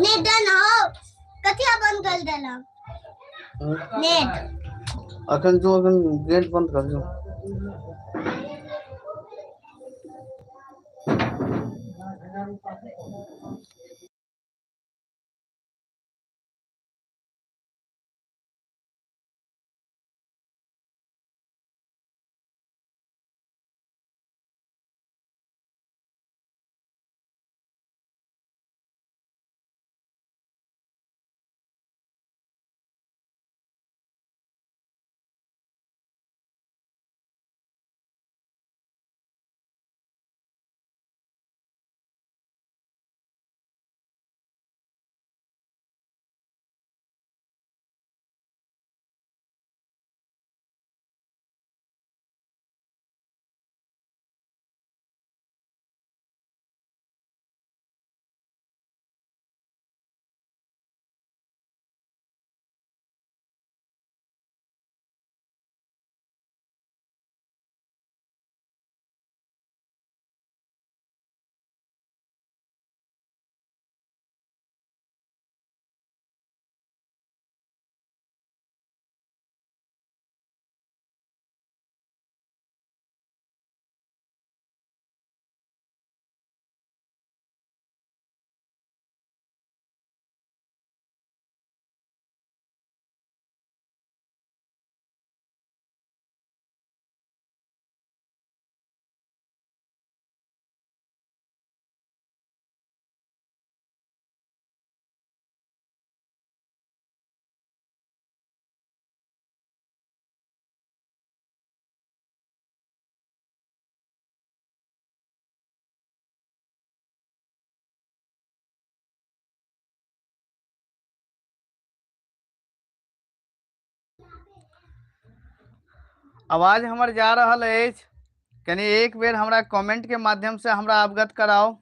Net done हो। कथिया बंद कर देला नेट? अखन जो अखन गेट बंद कर जो। आवाज हमर जा रहल अछि? कनि एक बेर हमरा कमेंट के माध्यम से हमरा अवगत कराउ।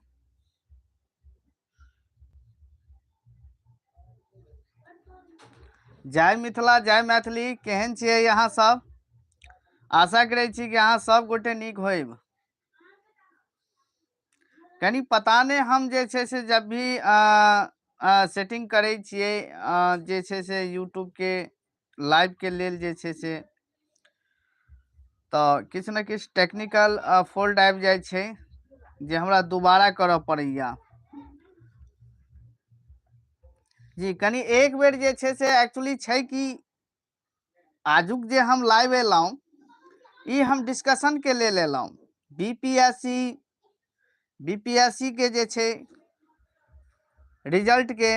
जय मिथिला जय मैथिली। केहन छियै अहाँ सब? आशा करै छी कि अहाँ सब गोटे नीक होइब। कनि पता नहि, हम जे छै से जब भी सेटिंग करै छियै जे छै से यूट्यूब के लाइव के लेल जे छै से, तऽ किछु ने किछु टेक्निकल फॉल्ट आबि जाइ छै जे हमरा दोबारा करऽ पड़ैया। जी कनि एक बेर जे छै से एक्चुअली छै कि आजुक जे हम लाइव एलहुँ, ई हम डिस्कशन के लेल एलहुँ। बीपीएससी के जे छै रिजल्ट के,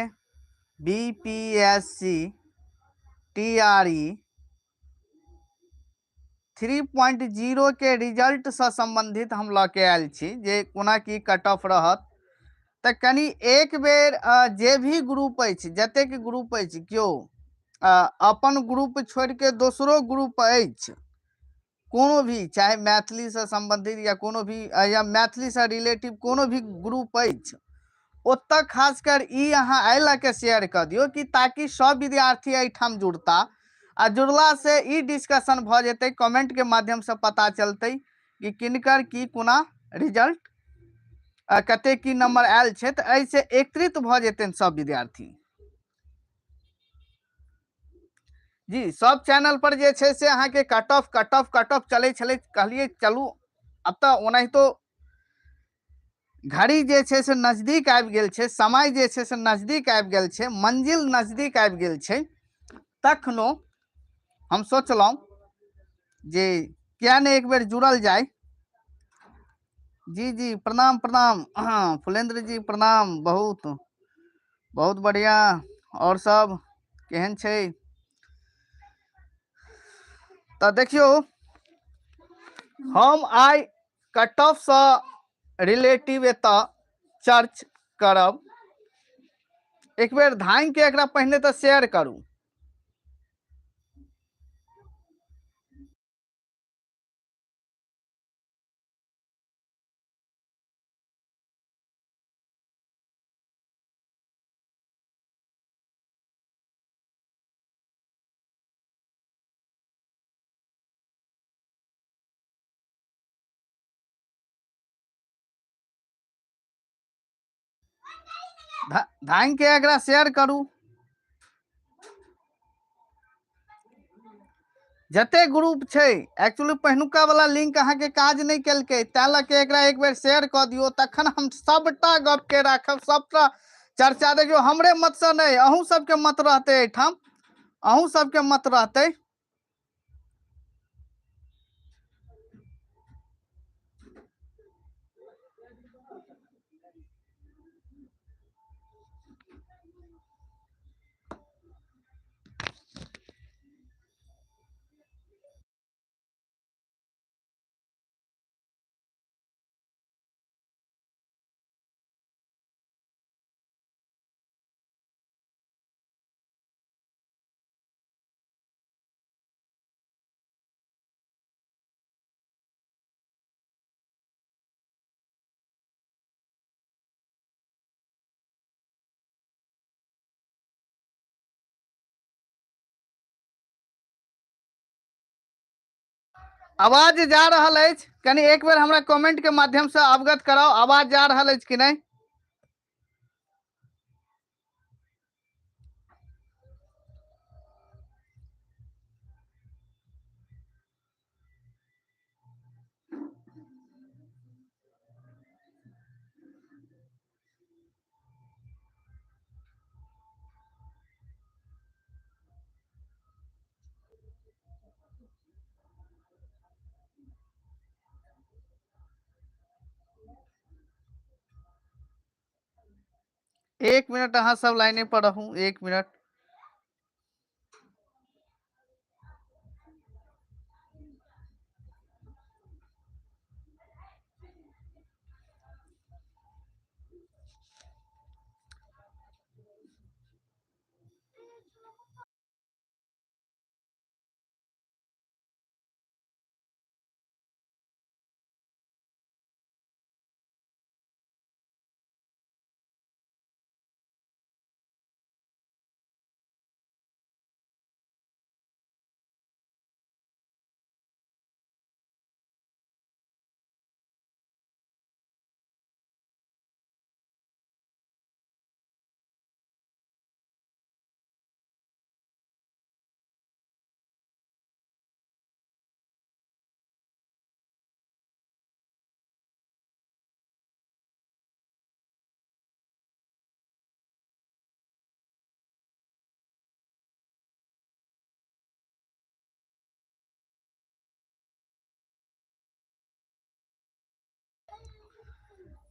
बीपीएससी टीआरई 3.0 के रिजल्ट से संबंधित हम लऽ के आयल छी जे कोना की कट ऑफ रहत। तऽ कनि एक बेर जे भी ग्रुप अछि, जतेक ग्रुप अछि, केओ अपन ग्रुप छोड़ि के दोसरो ग्रुप अछि कोनो भी, चाहे मैथिलीसँ सम्बन्धित या कोनो भी या मैथिलीसँ रिलेटिव कोनो भी ग्रुप अछि, ओतऽ खासकर ई अहाँ एहि लऽ के शेयर कऽ दियौ कि ताकि सब विद्यार्थी एहिठाम जुड़ता आ जुड़ला से ई डिस्कशन भऽ जेतै, कमेंट के माध्यम से पता चलतै कि किनकर की कोना रिजल्ट कते की नंबर आयल छै, तऽ एहिसँ एकत्रित भऽ जेतनि सब विद्यार्थी। जी सब चैनल पर जे छै से अहाँके cut off cut off cut off चलै छलै। कहलियै चलू अब तऽ ओनाहितो घड़ी जे छै से नजदीक आबि गेल छै, समय जे छै से नजदीक आबि गेल छै, मंजिल नजदीक आबि गेल छै, तखनो हम सोचलहुँ जे किया नहि एक बेर जुड़ल जाय। जी जी प्रणाम प्रणाम। हाँ फुलेंद्र जी प्रणाम, बहुत बहुत बढ़िया। और सब केहन छै? तऽ देखियौ हम आइ कट ऑफ सँ रिलेटिव एतऽ चर्च करब। एक बेर धांगि के एकरा पहिने तऽ शेयर करू। धांग के एकरा शेयर करू। जते ग्रुप छै, एक्चुअली पहिनुका वाला लिंक अहाँके काज नहि केलकै, तैं लऽ के एकरा एक बेर शेयर कऽ दियौ, तखन हम सबटा गप के राखब, सबटा चर्चा। देखियौ हमरे मत से नहि, अहूँ सबके मत रहतै एहिठाम, अहूँ सबके मत रहतै। आवाज जा रहल अछि? कनि एक बेर हमरा कमेंट के माध्यम से अवगत कराउ, आवाज जा रहल अछि कि नहि? एक मिनट अहाँ सब लाइने पर रहू, एक मिनट।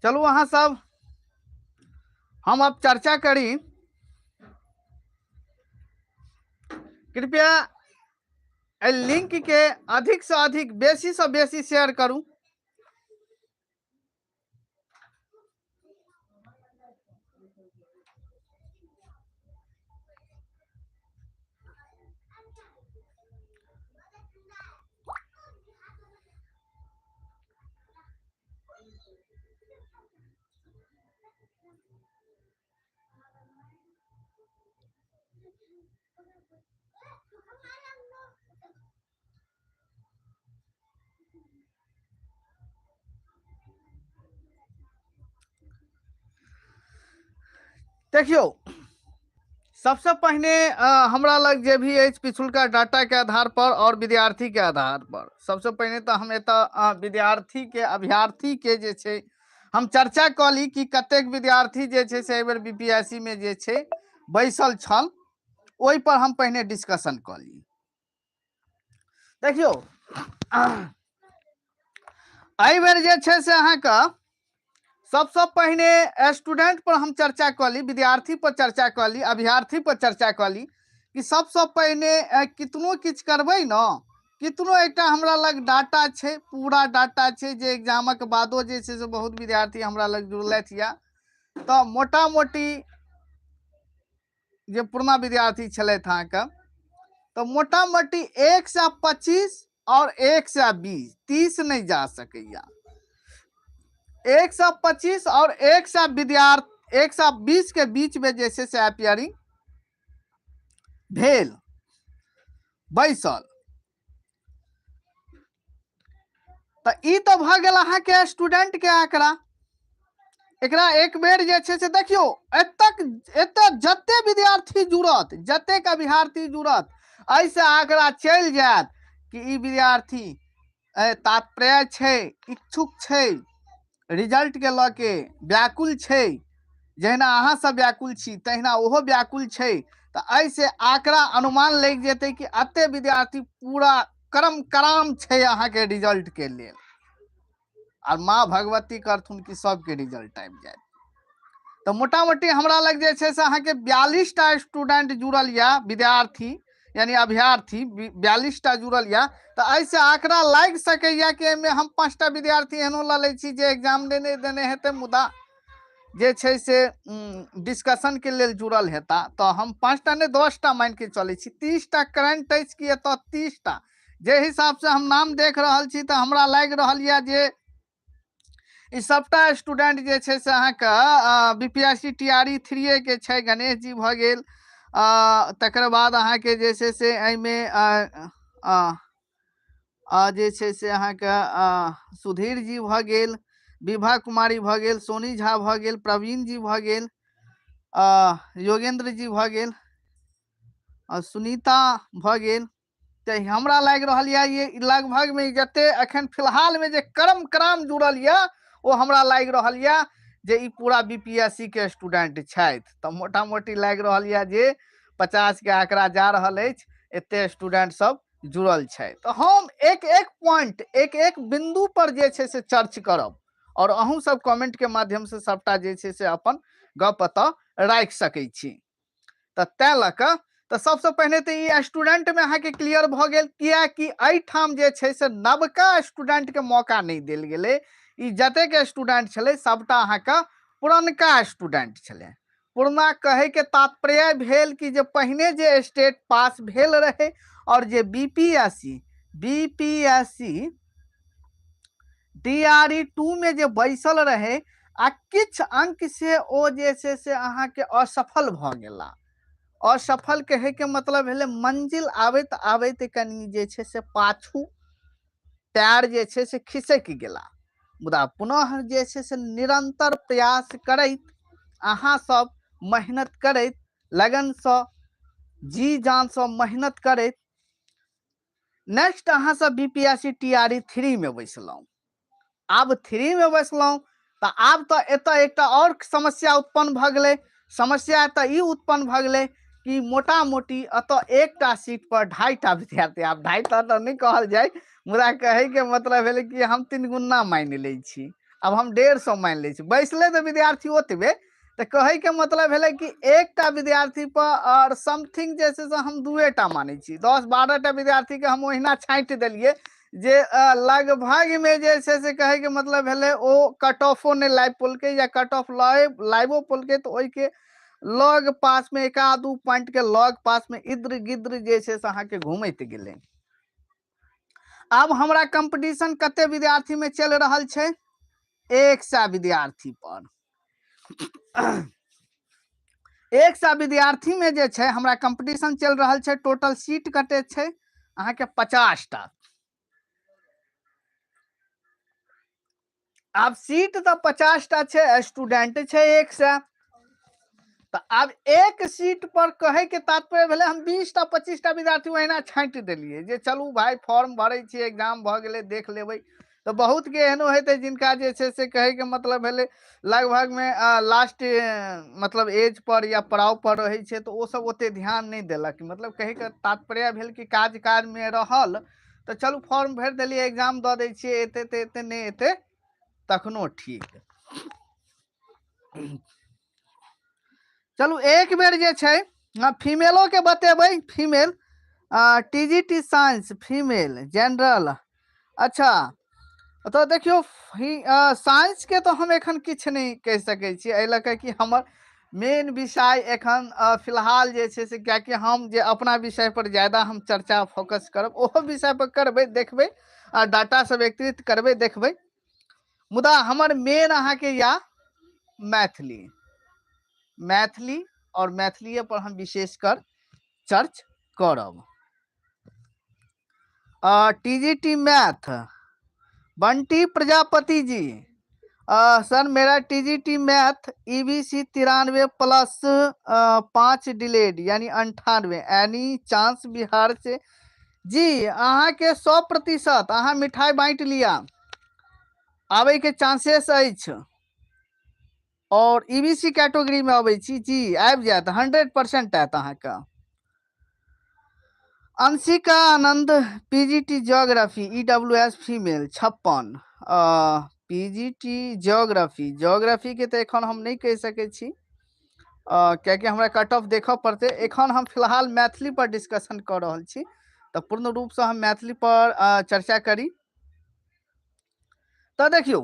चलू अहाँ सब हम अब चर्चा करी। कृपया एहि लिंक के अधिक से अधिक, बेसी से बेसी शेयर करू। देखियौ, सबसे पहिने हमरा लग जे भी अछि पिछुलका डाटा के आधार पर और विद्यार्थी के आधार पर, सबसे पहिने तऽ हम एतऽ विद्यार्थी के, अभ्यर्थी के जे छै हम चर्चा कऽ ली कि कतेक विद्यार्थी जे छै से एहिबेर बी पी एस सी मे जे छै बैसल छल, ओहि पर हम पहिने डिस्कशन कऽ ली। देखियौ, एहिबेर जे छै से अहाँके सबसँ पहिने स्टूडेंट पर हम चर्चा कऽ ली, विद्यार्थी पर चर्चा कऽ ली, अभ्यर्थी पर चर्चा कऽ ली कि सबसँ पहिने कितनो किछु करबै ने, कितनो एकटा हमरा लग डाटा छै, पूरा डाटा छै जे एग्जामक बादो जे छै से बहुत विद्यार्थी हमरा लग जुड़लथि यऽ, तऽ मोटा मोटी जे पुरना विद्यार्थी छलथि अहाँके, तऽ मोटा मोटी 125 और 120, 30 नहीं जा सकैया। 125 और 100 विद्यार्थी, 120 के बीच में जे छै से अपियरिंग भेल बैसल। तऽ ई तऽ भऽ गेल अहाँके स्टूडेंट के आंकड़ा। एकरा एक बेर जे छै से देखियौ, एतक एतऽ जते विद्यार्थी जुड़त, जतेक अभ्यर्थी जुड़त, एहिसँ आंकड़ा चलि जायत कि ई विद्यार्थी तात्पर्य छै, इच्छुक छै, रिजल्टके लऽ के व्याकुल छै। जहिना अहाँ सब व्याकुल छी तहिना ओहो व्याकुल छै। तऽ एहिसँ आंकड़ा अनुमान लागि जेतै कि एते विद्यार्थी पूरा करम कराम छै अहाँके रिजल्टके लेल। आर माँ भगवती करथुन कि सबके रिजल्ट आबि जाय। तऽ मोटा मोटी हमरा लग जे छै से अहाँके 42 टा स्टूडेंट जुड़ल यऽ, विद्यार्थी यानी अभ्यर्थी 42 टा जुड़ल यऽ। तऽ एहिसँ आंकड़ा लागि सकैए कि एहिमे हम 5 टा विद्यार्थी एहनो लऽ लै छी जे एग्जाम देने देने हेतै, मुदा जे छै से डिस्कशनके लेल जुड़ल हेता। तऽ हम 5 टा नहि, 10 टा मानिके चलै छी। 30 टा करेंट अछि कि एतऽ 30 टा जे हिसाबसँ हम नाम देख रहल छी, तऽ हमरा लागि रहल यऽ जे ई सबटा स्टूडेंट जे छै से अहाँके BPSC T R E थ्रीए के छै। गणेश जी भऽ गेल, तकर बाद अहाँके जे छै से एहिमे जे छै से अहाँके सुधीर जी भऽ गेल, विभा कुमारी भऽ गेल, सोनी झा भऽ गेल, प्रवीण जी भऽ गेल, योगेंद्र जी भऽ गेल, सुनीता भऽ गेल। तऽ हमरा लागि रहल यऽ ये लगभगमे जते एखन फिलहालमे जे क्रम क्रम जुड़ल यऽ, ओ हमरा लागि रहल यऽ जे ई पूरा BPSC के स्टूडेंट छथि। तऽ मोटा मोटी लागि रहल यऽ जे 50 के आंकड़ा जा रहल अछि, एते स्टूडेंट सब जुड़ल छै। तऽ हम एक एक पॉइंट, एक एक बिंदु पर जे छै से चर्च करब आओर अहूँ सब कमेंट के माध्यम से सबटा जे छै से अपन गप एतऽ राखि सकै छी। तऽ तैं लऽ कऽ तऽ सबसँ पहिने तऽ ई स्टूडेंटमे अहाँके क्लियर भऽ गेल, किएकि एहिठाम जे छै से नवका स्टूडेंटके मौका नहि देल गेलै। ई जतेक स्टूडेंट छलै, सबटा अहाँके पुरनका स्टूडेंट छलै। पुरना कहैके तात्पर्य भेल कि जे पहिने जे स्टेट पास भेल रहै आओर जे BPSC TRE 2 मे जे बैसल रहै आ किछु अंक से ओ जे छै से अहाँके असफल भऽ गेला। असफल कहैके मतलब भेलै मंजिल आबैत आबैत कनि जे छै से पाछू पैर जे छै से खिसकि गेला। मुदा पुनः जे छै से निरन्तर प्रयास करैत, अहाँ सब मेहनत करैत, लगनसँ, जी जानसँ मेहनत करैत, नेक्स्ट अहाँ सब BPSC TRE 3 मे बैसलहुँ। आब 3 मे बैसलहुँ तऽ आब तऽ एतऽ एकटा आओर समस्या उत्पन्न भऽ गेलै। समस्या एतऽ ई उत्पन्न भऽ गेलै कि मोटा मोटी एतऽ एकटा सीट पर 2.5 टा विद्यार्थी। आब 2.5 टा तऽ नहि कहल जाय, मुदा कहैके मतलब भेलै कि हम 3 गुना मानि लै छी। आब हम 150 मानि लै छी, बैसले तऽ विद्यार्थी ओतबे। तऽ कहैके मतलब भेलै कि एकटा विद्यार्थी पर आओर समथिंग जे छै से हम 2 टा मानै छी। 10-12 टा विद्यार्थीके हम ओहिना छाँटि देलियै जे लगभगमे जे छै से कहैके मतलब भेलै ओ कट ऑफो नहि लाबि पौलकै या कट ऑफ लाइबो पौलकै तऽ ओहिके लग पासमे एक आध दू पॉइंटके लग पासमे इद्र गिद्र जे छै से अहाँके घुमैत गेलै। आब हमरा कंपटीशन कते विद्यार्थी में चलि रहल छै? 100 विद्यार्थी पर। 100 विद्यार्थी में जे छै हमरा कंपटीशन चलि रहल छै। टोटल सीट कते छै अहाँके? 50 टा। आब सीट तऽ 50 टा छै, स्टूडेंट छै 100। तऽ आब एक सीट पर कहैके तात्पर्य भेलै हम 20 टा 25 टा विद्यार्थी ओहिना छाँटि देलियै जे चलू भाय, फॉर्म भरै छियै, एग्जाम भऽ गेलै, देख लेबै। तऽ बहुतके एहनो हेतै जिनका जे छै से कहैके मतलब भेलै लगभगमे लास्ट मतलब एज पर या पड़ाव पर रहै छै, तऽ ओसभ ओते ध्यान नहि देलक। मतलब कहैके तात्पर्य भेल कि काज काजमे रहल, तऽ चलू फॉर्म भरि देलियै, एग्जाम दऽ दै छियै, एते तऽ एते, नहि एते तखनो ठीक। चलू, एक बेर जे छै फीमेलो के बतेबै। Female TGT science female general. अच्छा, तऽ देखियौ, साइंस के तऽ हम एखन किछु नहि कहि सकै छी, एहि लऽ कऽ कि हमर मेन विषय एखन फिलहाल जे छै से, कियाकि हम जे अपना विषय पर ज्यादा हम चर्चा फोकस करब, ओहो विषय पर करबै, देखबै आ डाटा सब एकत्रित करबै, देखबै। मुदा हमर मेन अहाँके या मैथिली, मैथिली आओर मैथिलीए पर हम विशेषकर चर्च करब। TGT math Bunty Prajapati ji, sir मेरा TGT math EBC 93 plus 5 DElEd यानी 98, एनी चांस बिहार से? जी अहाँके 100%, अहाँ मिठाई बाँटि लिअ, आबैके चांसेस अछि। और ईबीसी कैटेगरी में अबै छी जी, आबि जायत, 100% आयत अहाँके। Anshika Anand PGT geography EWS female 56। PGT geography, geography के तऽ एखन हम नहि कहि सकै छी कियाकि हमरा कट ऑफ देखऽ पड़तै। एखन हम फिलहाल मैथिली पर डिस्कशन कऽ रहल छी, तऽ पूर्ण रूपसँ हम मैथिली पर चर्चा करी। तऽ देखियौ,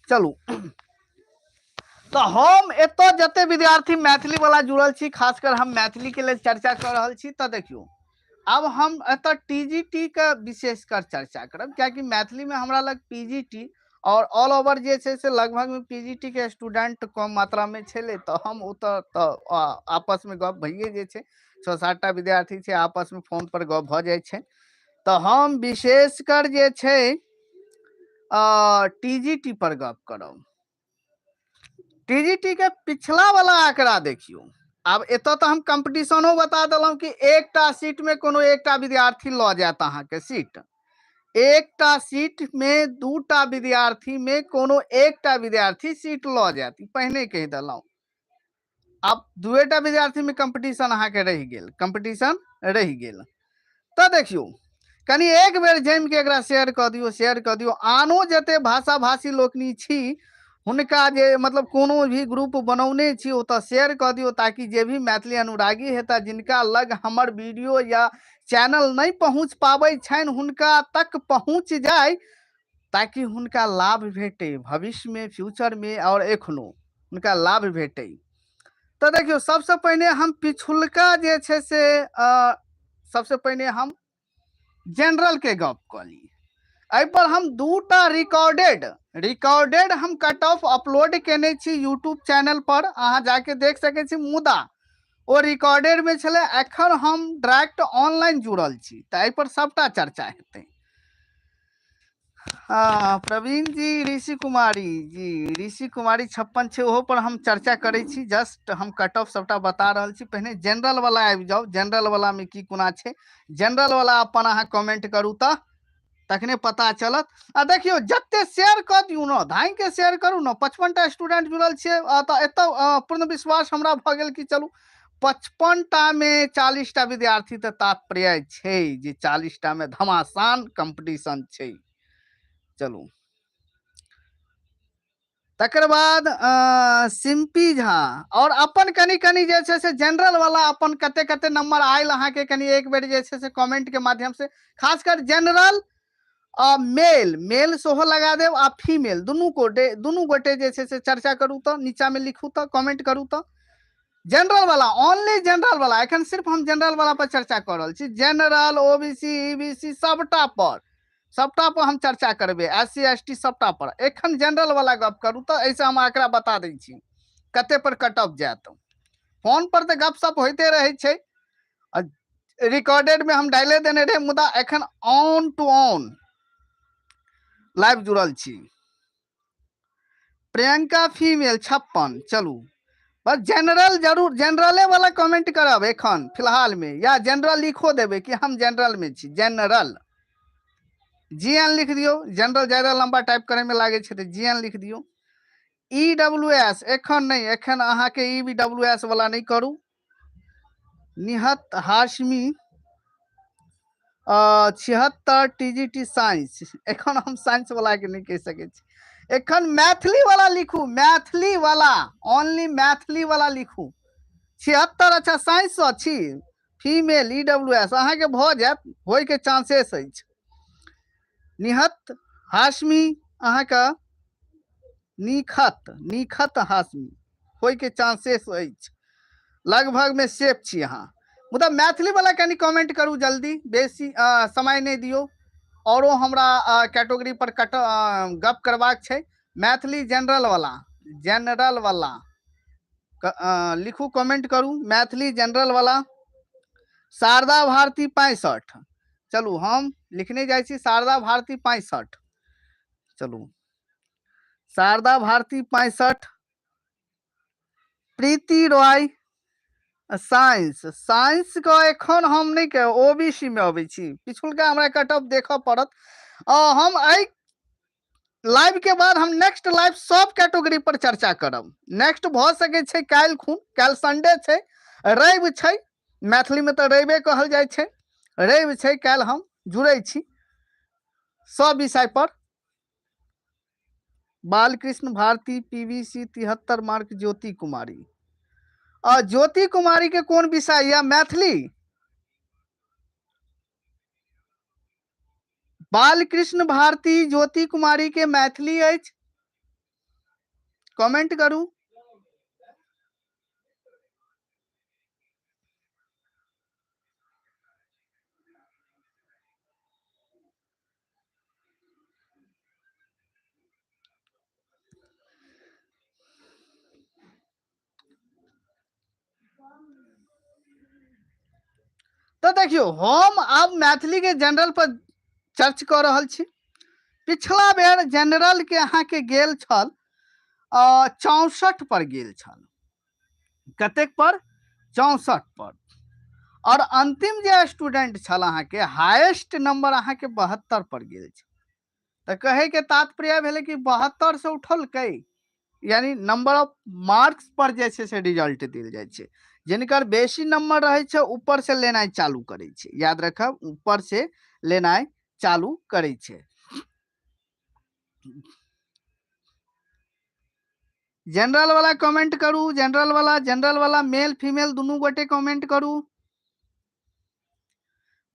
चलू, तऽ हम एतऽ जते विद्यार्थी मैथिली वाला जुड़ल छी, खासकर हम मैथिली के लेल चर्चा कऽ रहल छी। तऽ देखियौ, आब हम एतऽ टीजीटी के विशेषकर चर्चा करब, कियाकि मैथिली में हमरा लग पीजीटी और ऑल ओवर जे छै से लगभग में पीजीटी के स्टूडेंट कम मात्रा में छलै, तऽ हम ओतऽ तऽ आपस में गप भइए जे छै, 6-7टा विद्यार्थी छै, आपस में फोन पर गप भऽ जाइ छै। तऽ हम विशेषकर जे छै टीजीटी पर गप करब। टीजीटी के पिछला वाला आंकड़ा देखियौ। आब एतऽ तऽ हम कंपटीशनो बता देलहुँ कि एकटा सीट में कोनो एकटा विद्यार्थी लऽ जायत अहाँके सीट, एकटा सीट में दूटा विद्यार्थी में कोनो एकटा विद्यार्थी सीट लऽ जायत, ई पहिने कहि देलहुँ। आब दुएटा विद्यार्थी में कंपटीशन अहाँके रहि गेल, कंपटीशन रहि गेल। तऽ देखियौ, कनि एक बेर जमि के एकरा शेयर कऽ दियौ, शेयर कऽ दियौ। आनो जते भाषा भाषी लोकनि छी हुनका जे मतलब कोनो भी ग्रुप बनौने छी ओतऽ शेयर कऽ दियौ, ताकि जे भी मैथिली अनुरागी हेता, जिनका लग हमर वीडियो या चैनल नहि पहुँच पाबै छनि, हुनका तक पहुँच जाय, ताकि हुनका लाभ भेटे भविष्यमे, फ्यूचरमे आओर एखनो हुनका लाभ भेटे। तऽ देखियौ, सबसँ पहिने हम पिछुलका जे छै से सबसँ पहिने हम जनरल के गप कऽ ली। एहिपर हम दूटा रिकॉर्डेड हम कट ऑफ अपलोड केने छी यूट्यूब चैनल पर, अहाँ जाके देख सकै छी, मुदा ओ रिकॉर्डेड में छलै। एखन हम डायरेक्ट ऑनलाइन जुड़ल छी, तऽ एहिपर सबटा चर्चा हेतै। हँ प्रवीण जी, ऋषि कुमारी जी, ऋषि कुमारी 56 छै, ओहो पर हम चर्चा करै छी। जस्ट हम कट ऑफ सबटा बता रहल छी। पहिने जनरल वाला आबि जाउ, जनरल वाला में की कोना छै, जनरल वाला अपन अहाँ कमेंट करू तऽ तखने पता चलत। आ देखियौ, जते शेयर कऽ दियौ ने, धाइ के शेयर करू ने, 55टा स्टूडेंट जुड़ल छियै, तऽ एतऽ पूर्ण विश्वास हमरा भऽ गेल कि चलू 55टा में 40टा विद्यार्थी तऽ तात्पर्य छै जे 40टा में धमासान कंपटीशन छै। चलू, तकर बाद सिम्पी झा और अपन कनि कनि जे छै से जनरल वाला अपन कते कते नंबर आयल अहाँके कनि एक बेर जे छै से कमेंट के माध्यम से, खासकर जनरल मेल, मेल सेहो लगा देब आ फीमेल, दुनू गोटे जे छै से चर्चा करू, तऽ नीचा में लिखू, तऽ कमेंट करू। तऽ जनरल वाला, ओनली जनरल वाला, एखन सिर्फ हम जनरल वाला पर चर्चा कऽ रहल छी। जनरल, ओबीसी, ईबीसी सबटा पर, सबटा पर हम चर्चा करबै, एस सी एस टी सबटा पर। एखन जनरल वाला गप करू तऽ एहिसँ हम आंकड़ा बता दै छी कते पर कट ऑफ जायत। फोन पर तऽ गपशप होइते रहै छै, रिकॉर्डेड में हम डाले देने रहे, मुदा एखन ऑन टू ऑन लाइव जुड़ल छी। प्रियंका फीमेल 56। चलू, बस जनरल जरूर, जनरले वाला कमेंट करब एखन फिलहाल में, या जनरल लिखो देबै कि हम जनरल में छी, जनरल जी एन लिख दियौ। जनरल ज्यादा लंबा टाइप करे में लागे छै तऽ जी एन लिख दियौ। ई डब्ल्यू एस एखन नहि, एखन अहाँके ई बी डब्ल्यू एस वाला नहि करू। Nihat Hashmi 76 T G T science, एखन हम साइंस वाला के नहि कहि सकै छी। एखन मैथिली वाला लिखू, मैथिली वाला, ओनली मैथिली वाला लिखू। 76, अच्छा साइंस सँ छी, फीमेल ई डब्ल्यू एस अहाँके भऽ जायत, होइके चांसेस अछि। निहत हाशमी अहाँके, निखत, निखत हाशमी होइके चांसेस अछि, लगभग में सेफ छी अहाँ। मुदा मैथिली वाला कनि कमेंट करू जल्दी, बेसी समय नहि दियौ, औरो हमरा कैटेगरी पर कट गप करबाक छै। मैथिली जनरल वाला, जनरल वाला लिखू, कमेंट करू मैथिली जनरल वाला। शारदा भारती 65, चलू हम लिखने जाइ छी शारदा भारती 65। चलू, शारदा भारती 65, प्रीति रॉय साइंस, साइंस के एखन हम नहि के ओबीसी में अबै छी, पिछुलका हमरा कट ऑफ देखऽ पड़त। हम एहि लाइव के बाद हम नेक्स्ट लाइव सब कैटेगरी पर चर्चा करब। नेक्स्ट भऽ सकै छै काल्हि खुन, काल्हि संडे छै, रवि छै, मैथिली में तऽ रविए कहल जाइ छै, रवि छै, काल्हि हम जुड़ै छी सब विषय पर। बालकृष्ण भारती पीवीसी 73 मार्क, ज्योति कुमारी। आ ज्योति कुमारी के कोन विषय या मैथिली? बालकृष्ण भारती ज्योति कुमारी के मैथिली अछि, कमेंट करू। तऽ देखियौ, हम आब मैथिली के जनरल पर चर्च कऽ रहल छी। पिछला बेर जनरल के अहाँके गेल छल 64 पर गेल छल। कतेक पर? 64 पर। और अंतिम जे स्टूडेंट छल अहाँके हाईएस्ट नंबर अहाँके 72 पर गेल छल। तऽ कहे के तात्पर्य भेलै कि 72 से उठलकै, यानी नंबर ऑफ मार्क्स पर जे छै से रिजल्ट देल जाइ छै। जिनकर बेसी नंबर रहै छै ऊपर से लेनाइ चालू करै छै, याद रखब, ऊपर से लेनाइ चालू करै छै। जनरल वाला कमेंट करू, जनरल वाला, जनरल वाला मेल फीमेल दुनू गोटे कमेंट करू।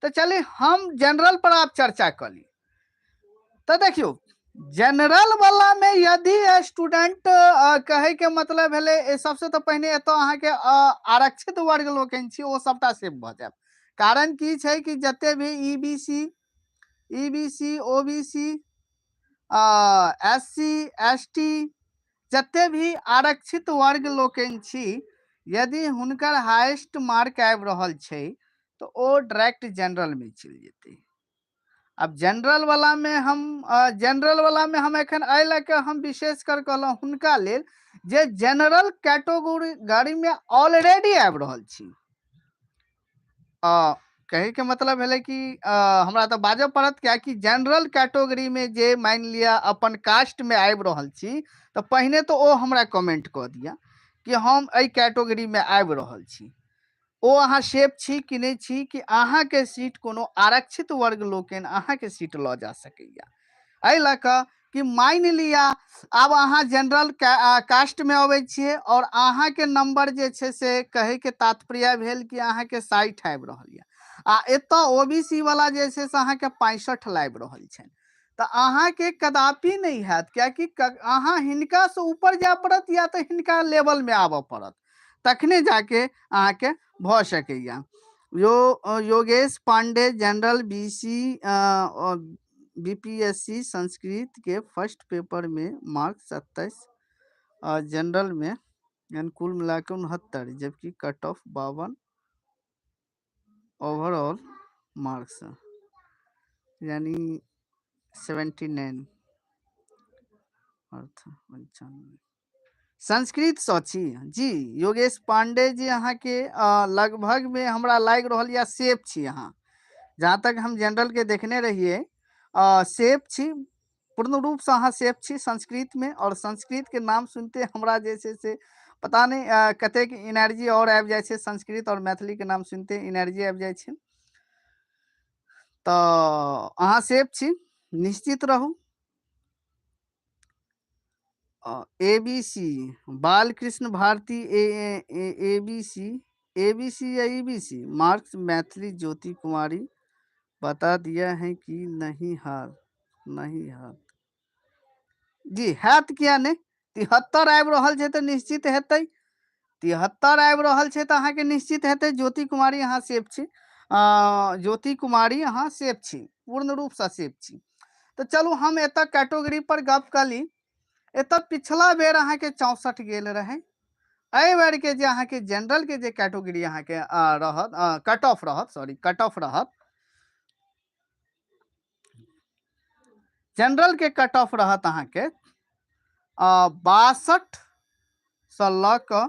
तऽ चलिए हम जनरल पर आप चर्चा कऽ ली। तऽ देखियौ, जनरल वाला में यदि स्टूडेंट कहे के मतलब भेलै, सबसे तऽ पहिने एतऽ अहाँके आरक्षित वर्ग लोकनि छी ओ सबटा सेव भऽ जायब। कारण की छै कि जते भी EBC, EBC, OBC, SC, ST, जते भी आरक्षित वर्ग लोकनि छी, यदि हुनकर हाईएस्ट मार्क आबि रहल छै तऽ ओ डायरेक्ट जनरल में चलि जेतै। आब जनरल वाला में हम जनरल वाला में हम एखन एहि लऽ कऽ हम विशेष कर कहलहुँ हुनका लेल जे जनरल कैटेगरी गाड़ी में ऑलरेडी आबि रहल छी। कहैके मतलब भेलै कि हमरा तऽ बाजऽ पड़त, कियाकि जनरल कैटेगरी में जे मानि लिअ अपन कास्ट में आबि रहल छी तऽ पहिने तऽ ओ हमरा कमेंट कऽ दिअ कि हम एहि कैटेगरी में आबि रहल छी। ओ अहाँ सेफ छी कि नहि छी, कि अहाँके सीट कोनो आरक्षित वर्ग लोकनि अहाँके सीट लऽ जा सकैया। एहि लऽ कऽ कि मानि लिअ आब अहाँ जनरल कास्ट में अबै छियै और अहाँके नंबर जे छै से कहैके तात्पर्य भेल कि अहाँके 60 आबि रहल यऽ, आ एतऽ ओ बी सी वाला जे छै से अहाँके 65 लाबि रहल छनि, तऽ अहाँके कदापि नहि हैत, कियाकि अहाँ हिनकासँ ऊपर जाय पड़त या तऽ हिनका लेवलमे आबऽ पड़त, तखने जाके अहाँके भऽ सकैया। Yogesh Pandey general B C B P S C Sanskrit के फर्स्ट पेपर में मार्क्स 27 और जनरल में यानी कुल मिला के 69, जबकि कट ऑफ 52 ओवरऑल मार्क्स यानी 79 अर्थ 95। संस्कृत सँ छी जी योगेश पांडे जी, अहाँके लगभग में हमरा लागि रहल यऽ सेफ छी अहाँ। जहाँ तक हम जनरल के देखने रहियै, सेफ छी, पूर्ण रूप से अहाँ सेफ छी संस्कृत में। और संस्कृत के नाम सुनते हमरा जे छै से पता नहि कतेक एनर्जी और आबि जाइ छै, संस्कृत और मैथिली के नाम सुनते एनर्जी आबि जाइ छै। तऽ अहाँ सेफ छी, निश्चित रहू। A B C Balkrishna Bharati A A B C, A B C या E B C marks Maithili Jyoti Kumari बता दिया है कि नहीं हार नहीं हार जी हैत किया नहि, 73 आबि रहल छै तऽ निश्चित हेतै, 73 आबि रहल छै तऽ अहाँके निश्चित हेतै। ज्योति कुमारी अहाँ सेफ छी, ज्योति कुमारी अहाँ सेफ छी, पूर्ण रूपसँ सेफ छी। तऽ चलू हम एतऽ कैटेगरी पर गप कऽ ली। एतऽ पिछला बेर अहाँके 64 गेल रहै, एहि बेर के जे अहाँके जनरल के जे कैटेगरी अहाँके रहत, कट ऑफ रहत, सॉरी कट ऑफ रहत, जनरल के कट ऑफ रहत अहाँके 62 से लऽ कऽ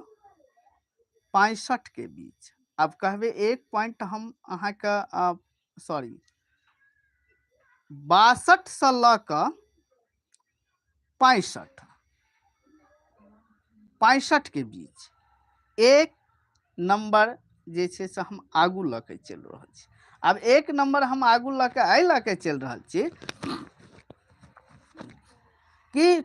65 के बीच। आब कहबै एक पॉइंट हम अहाँके सॉरी 62 से लऽ कऽ 65 के बीच एक नंबर जे छै से हम आगू लऽ के चलि रहल छी। आब एक नंबर हम आगू लऽ के एहि लऽ के चलि रहल छी कि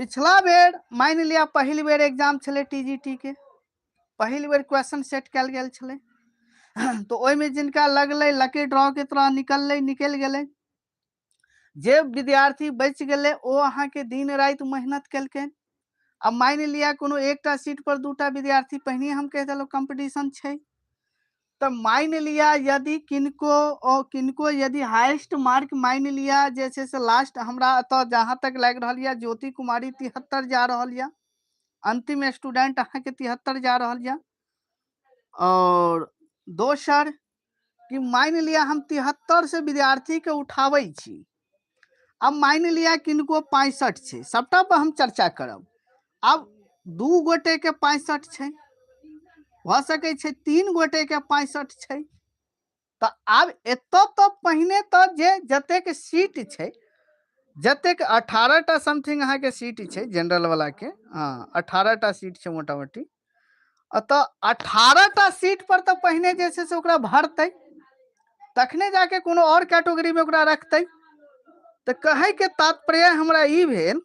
पिछला बेर मानि लिअ पहिल बेर एग्जाम छलै टीजीटी के, पहिल बेर क्वेश्चन सेट कयल गेल छलै, तऽ ओहिमे जिनका लगलै लकी ड्रॉ के तरह निकललै, निकलि गेलै। जे विद्यार्थी बचि गेलै ओ अहाँके दिन राति मेहनत केलकै। आब मानि लिअ कोनो एकटा सीट पर दूटा विद्यार्थी, पहिने हम कहि देलहुँ कॉम्पिटिशन छै, तऽ मानि लिअ यदि किनको ओ किनको यदि हाईएस्ट मार्क मानि लिअ जे छै से लास्ट हमरा एतऽ जहाँ तक लागि रहल यऽ ज्योति कुमारी 73 जा रहल यऽ, अंतिम स्टूडेंट अहाँके 73 जा रहल यऽ। और दोसर कि मानि लिअ हम 73 से विद्यार्थी के उठाबै छी, अब मानि लिअ किनको 65 छै, सबटा पर हम चर्चा करब। आब 2 गोटे के 65 छै, भऽ सकै छै 3 गोटे के 65 छै, तऽ आब एतऽ तऽ पहिने तऽ जे जतेक सीट छै, जतेक 18 टा समथिंग अहाँके सीट छै जनरल वाला के, हँ 18 टा सीट छै मोटामोटी, तऽ 18 टा सीट पर तऽ पहिने जे छै से ओकरा भरतै, तखने जाके कोनो आओर कैटेगरी में ओकरा रखतै। तऽ कहैके तात्पर्य हमरा ई भेल,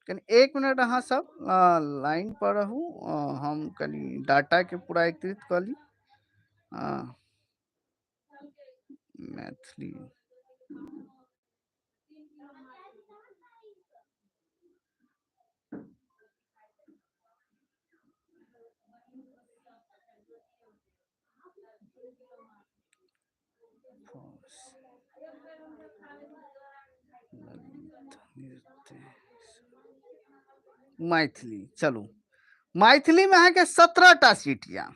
कनि एक मिनट अहाँ सब लाइन पर रहू, हम कनि डाटा के पूरा एकत्रित कऽ ली। मैथिली मैथिली, चलू मैथिली में अहाँके 17 टा सीट यऽ,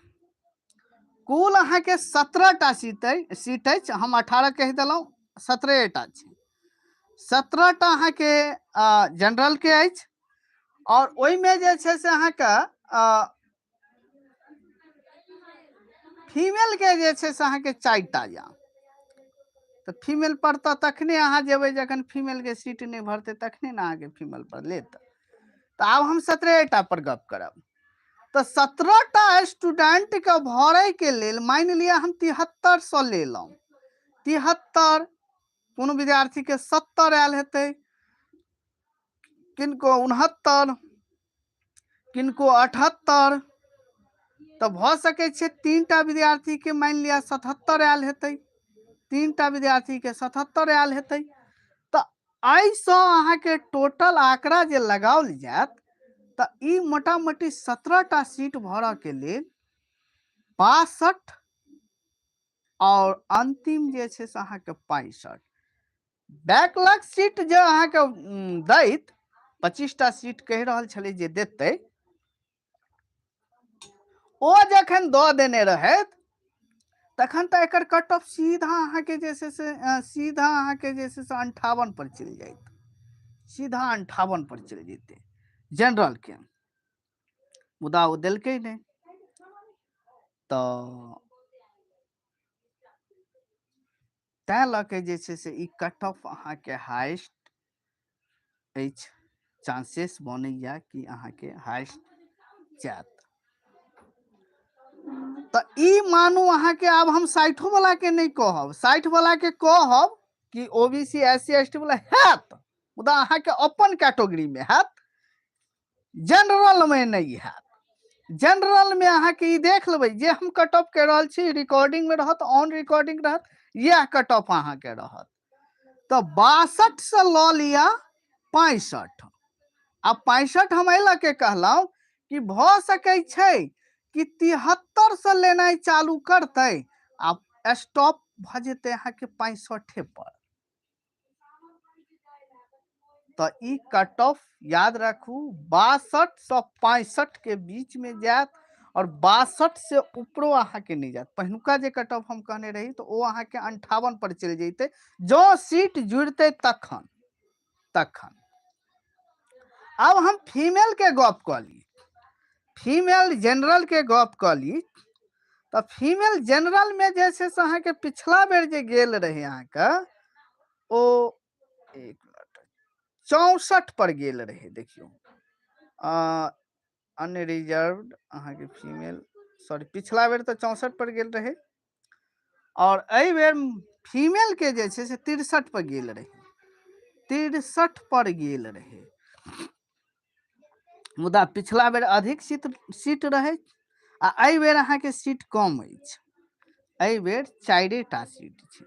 कुल अहाँके 17 टा सीट अछि, हम 18 कहि देलहुँ, 17 टा छै। 17 टा अहाँके जनरल के अछि, और ओहिमे जे छै से अहाँके फीमेल के जे छै से अहाँके 4 टा यऽ। तऽ फीमेल पर तऽ तखने अहाँ जेबै जखन फीमेल के सीट नहि भरतै, तखने ने अहाँके फीमेल पर लेत। तऽ आब हम 17 टा पर गप करब। तऽ 17 टा स्टूडेंट के भरे के लेल मानि लिअ हम 73 सए लेलहुँ, 73 कोनो विद्यार्थी के 70 आयल हेतै, किनको 69, किनको 78, तऽ भऽ सकै छै 3 टा विद्यार्थी के मानि लिअ 77 आयल हेतै, 3 टा विद्यार्थी के 77 आयल हेतै। तऽ एहिसँ अहाँके टोटल आंकड़ा जे लगाओल जायत तऽ ई मोटामोटी 17 टा सीट भरऽ के लेल 62 और अंतिम जे छै से अहाँके 65। बैकलॉग सीट जे अहाँके दैत 25 टा सीट कहि रहल छलै जे देतै, ओ जखन दऽ देने रहैत तखन तऽ एकर कट ऑफ सीधा अहाँके जे छै से सीधा अहाँके जे छै से 58 पर चलि जाइत, सीधा 58 पर चलि जेतै जनरल के, मुदा ओ देलकै नहि। तऽ तैं लऽ के जे छै से ई कट ऑफ अहाँके हाईएस्ट अछि, चांसेस बनैया कि अहाँके हाईएस्ट जायत। तऽ ई मानू अहाँके आब हम 60 वाला के नहि कहब, 60 वाला के कहब कि O B C S C S T वाला हैत, मुदा अहाँके अपन कैटेगरी में हैत, जनरल में नहीं हैत। जनरल में अहाँके ई देख लेबै जे हम कट ऑफ कहि रहल छी, रिकॉर्डिंग में रहत, ऑन रिकॉर्डिंग रहत, इएह कट ऑफ अहाँके रहत। तऽ 62 से लऽ लिअ 65। आ 65 हम एहि लऽ के कहलहुँ कि भऽ सकै छै कि 73 से लेनाइ चालू करतै आ स्टॉप भऽ जेतै अहाँके 65 पर। तऽ ई कट ऑफ याद राखू 62 से 65 के बीच में जायत और 62 से ऊपरो अहाँके नहि जायत। पहिलुका जे कट ऑफ हम कहने रही तऽ ओ अहाँके 58 पर चलि जैतै, जँ सीट जुड़तै तखन। तखन आब हम फीमेल के गप कऽ ली, फीमेल जनरल के गप कऽ ली। तऽ फीमेल जनरल में जे छै से अहाँके पिछला बेर जे गेल रहै अहाँके ओ एक मिनट 64 पर गेल रहै। देखियौ अनरिजर्व अहाँके फीमेल, सॉरी पिछला बेर तऽ 64 पर गेल रहै और एहि बेर फीमेल के जे छै से 63 पर गेल रहै, 63 पर गेल रहै। मुदा पिछला बेर अधिक सीट रहै आ एहि बेर अहाँके सीट कम अछि, एहि बेर 4टा सीट छै।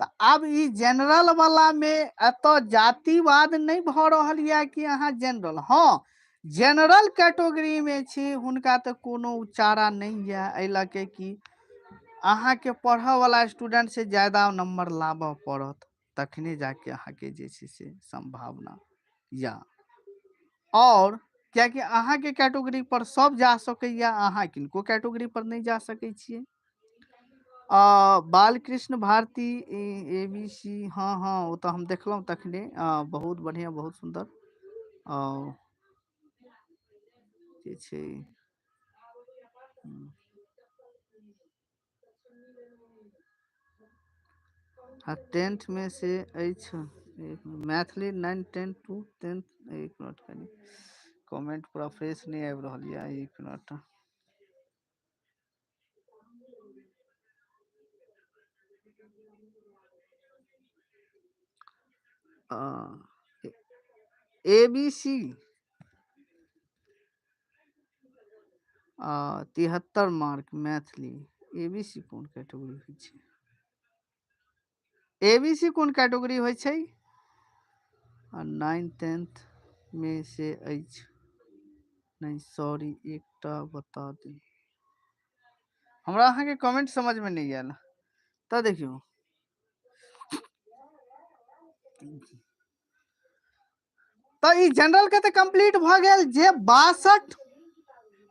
तऽ आब ई जनरल वाला में एतऽ जातिवाद नहि भऽ रहल यऽ कि अहाँ जनरल, हाँ जनरल कैटेगरी में छी हुनका तऽ कोनो चारा नहि यऽ, एहि लऽ के कि अहाँके पढ़ऽ वाला स्टूडेंट से ज्यादा नंबर लाबऽ पड़त तखने जाके अहाँके जे छै से संभावना या, और कियाकि अहाँके कैटेगरी पर सब जा सकैया, अहाँ किनको कैटेगरी पर नहि जा सकै छियै। Balkrishna Bharti A B C, हाँ हाँ ओ तऽ हम देखलहुँ तखने, बहुत बढ़िआँ बहुत सुन्दर जे छै। आ 10th में से अछि मैथिली 9 10 2 10, एक मिनट कनि कमेंट पूरा फ्रेश नहि आबि रहल यऽ, एक minute. A B C 73 mark Maithili, A B C कोन कैटेगरी होइ छै? ए बी सी कोन कैटेगरी होइ छै? आ 9 10 में से अछि नहि, सॉरी एकटा बता दी हमरा, अहाँके कमेंट समझ में नहि आयल। तऽ देखियौ तऽ ई जनरल के तऽ कंप्लीट भऽ गेल, जे 62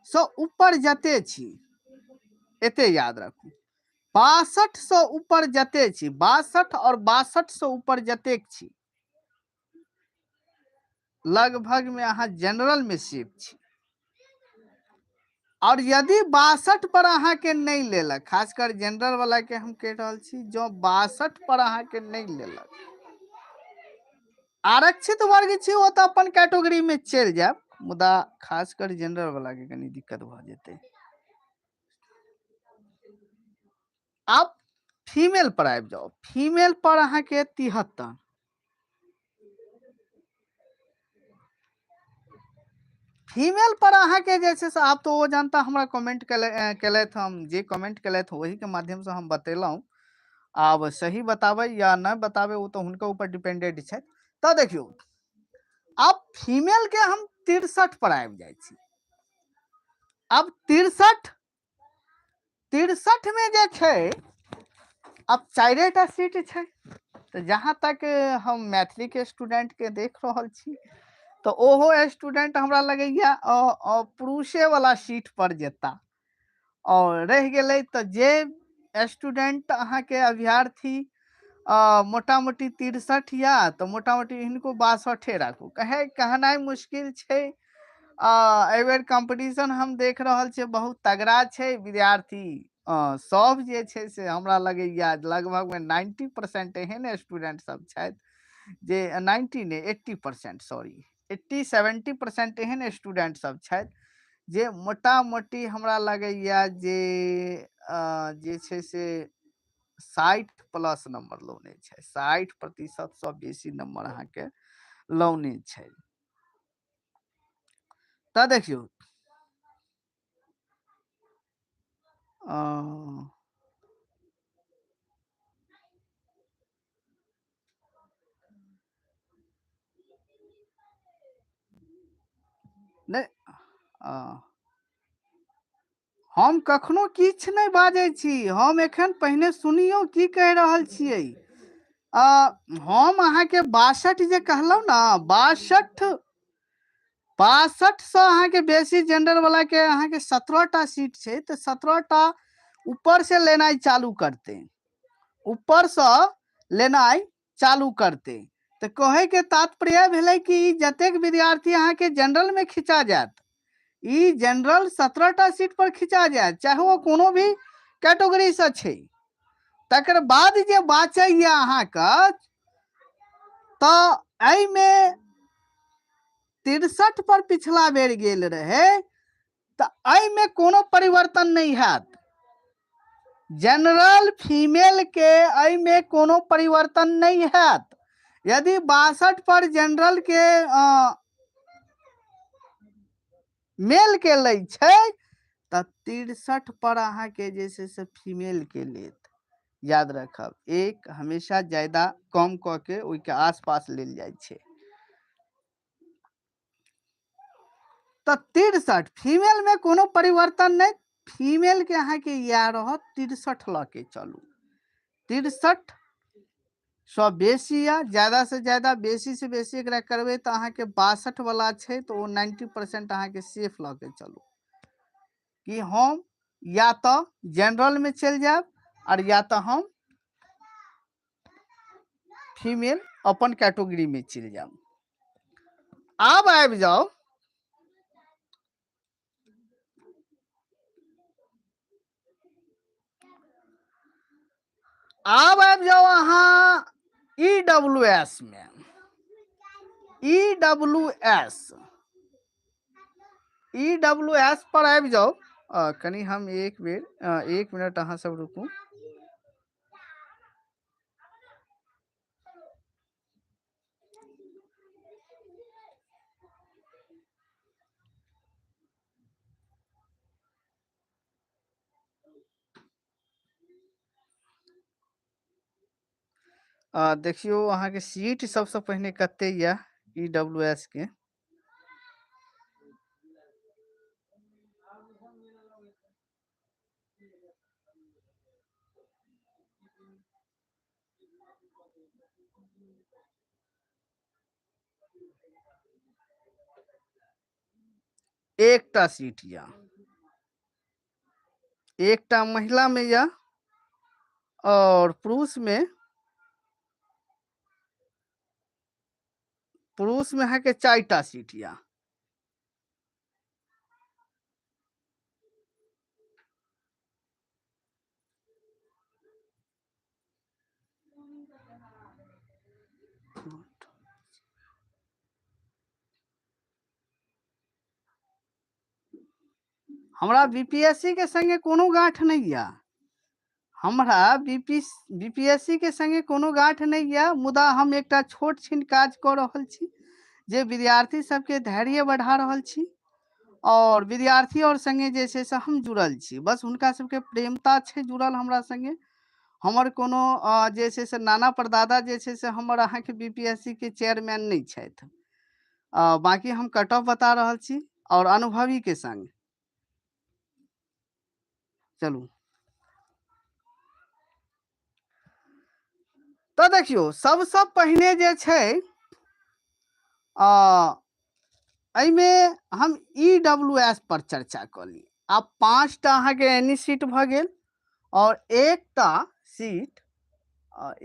से ऊपर जते छी एते याद राखू, 62 से ऊपर जते छी, 62 और 62 से ऊपर जतेक छी लगभग में अहाँ जनरल में सेफ छी। और यदि 62 पर अहाँ के नहीं लेलक, खासकर जनरल वाला के हम कह रहल छी, जो 62 पर अहाँ के नहीं लेलक, आरक्षित वर्ग छी ओ तऽ अपन कैटेगरी में चलि जायब, मुदा खासकर जनरल वाला के कनी दिक्कत भऽ जेतै। आब फीमेल पर आबि जाउ, फीमेल पर अहाँ के 73, फीमेल पर अहाँ के जे छै से आब तो ओ जनता हमरा कमेंट केलथि, हम जे कमेंट केलथि ओही के माध्यम से हम बतेलहुँ, आब सही बताबै या नहि बताबै ओ तऽ हुनका ऊपर डिपेंडेंट छै। तऽ देखियौ आब फीमेल के हम 63 पर आबि जाइ छी। आब 63 में जे छै आब 4टा सीट छै। तऽ जहाँ तक हम मैथिली के स्टूडेंट के देख रहल छी तऽ ओहो स्टूडेंट हमरा लगैया पुरुषे वाला सीट पर जेता और रहि गेलै। तऽ जे स्टूडेंट अहाँके अभ्यर्थी मोटा मोटी 63 या तऽ मोटा मोटी हिनको 62 राखू, कहनाइ मुश्किल छै। एहि बेर कॉम्पिटिशन हम देख रहल छियै बहुत तगड़ा छै, विद्यार्थी सब जे छै से हमरा लगैया लगभग में 90% एहन स्टूडेंट सब छथि जे 90 नहि 80%, सॉरी 80-70% एहन स्टूडेंट सब छथि जे मोटा मोटी हमरा लगैया जे जे छै से 60 प्लस नंबर लौने छै, 60% से बेसी नंबर अहाँके लौने छै। तऽ देखियौ नहि हम कखनो किछु नहि बाजै छी, हम एखन पहिने सुनियौ की कहि रहल छियै। हम अहाँके 62 जे कहलहुँ ने, 62 से अहाँके बेसी जेंडर वाला के अहाँके 17टा सीट छै, तऽ 17टा ऊपर से लेनाइ चालू करते, ऊपर से लेनाइ चालू करते। तऽ कहैके तात्पर्य भेलै कि ई जतेक विद्यार्थी अहाँके जनरलमे खिंचा जायत, ई जनरल 17टा सीट पर खिंचा जायत, चाहे ओ कोनो भी कैटेगरीसँ छै। तकर बाद जे बाँचैए अहाँके, तऽ एहिमे 63 पर पिछला बेर गेल रहै, तऽ एहिमे कोनो परिवर्तन नहि हैत। जनरल फीमेल के एहिमे कोनो परिवर्तन नहि हैत। यदि 62 पर जनरल के मेल के लै छै तऽ 63 पर अहाँके जे छै से फीमेल के लेत। याद रखब, एक हमेशा ज्यादा कम कऽ के ओहिके आसपास लेल जाइ छै। तऽ 63 फीमेल में कोनो परिवर्तन नहि, फीमेल के अहाँके इएह रहत 63 लऽ के चलू, 63 सँ बेसी या ज्यादा से ज्यादा, बेसी से बेसी एकरा करबै तऽ अहाँके 62 वाला छै, तऽ ओ 90% अहाँके सेफ लऽ के चलू कि हम या तऽ जनरल में चलि जायब और या तऽ हम फीमेल अपन कैटेगरी में चलि जायब। आब आबि जाउ आब आबि जाउ अहाँ ई डब्ल्यू एस में। E W S, E W S पर आबि जाउ। कनि हम एक बेर, एक मिनट अहाँ सब रुकू। देखियौ अहाँके सीट सबसँ पहिने कते यऽ ई डब्ल्यू एस के। एकटा सीट यऽ, एकटा महिला में यऽ और पुरुष में, पुरुष में अहाँके 4टा सीट यऽ। हमरा बीपीएससी के संगे कोनो गांठ नहीं या, हमरा बीपीएससी के संगे कोनो गांठ नहीं या, मुदा हम एकटा छोट छिन काज कऽ रहल छी जे विद्यार्थी सबके धैर्य बढ़ा रहल छी और विद्यार्थी और संगे जे छै से हम जुड़ल छी। बस हुनका सबके प्रेमता छै जुड़ल हमरा संगे। हमर कोनो जे छै से नाना परदादा जे छै से हमर अहाँके बीपीएससी के चेयरमैन नहि छथि। बाकी हम कट ऑफ बता रहल छी और अनुभवी के संग। चलू तऽ देखियौ सबसँ पहिने जे छै एहिमे हम ई डब्ल्यू एस पर चर्चा कऽ ली। आब 5टा अहाँके एनी सीट भऽ गेल और एकटा सीट,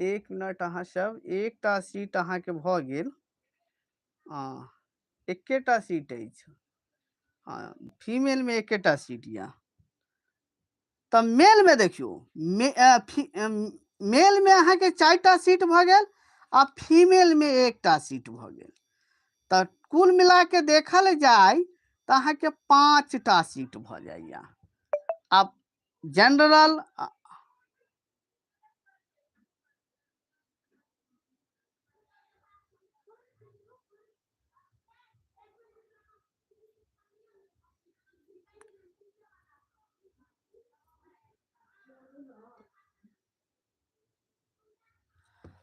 एक मिनट अहाँ सब, एकटा सीट अहाँके भऽ गेल, एकेटा सीट अछि, हँ फीमेल में एकेटा सीट यऽ। तऽ मेल में देखियौ, मेल में अहाँके 4टा सीट भऽ गेल आ फीमेल में एकटा सीट भऽ गेल। तऽ कुल मिला के देखल जाय तऽ अहाँके 5टा सीट भऽ जाइया। आब जनरल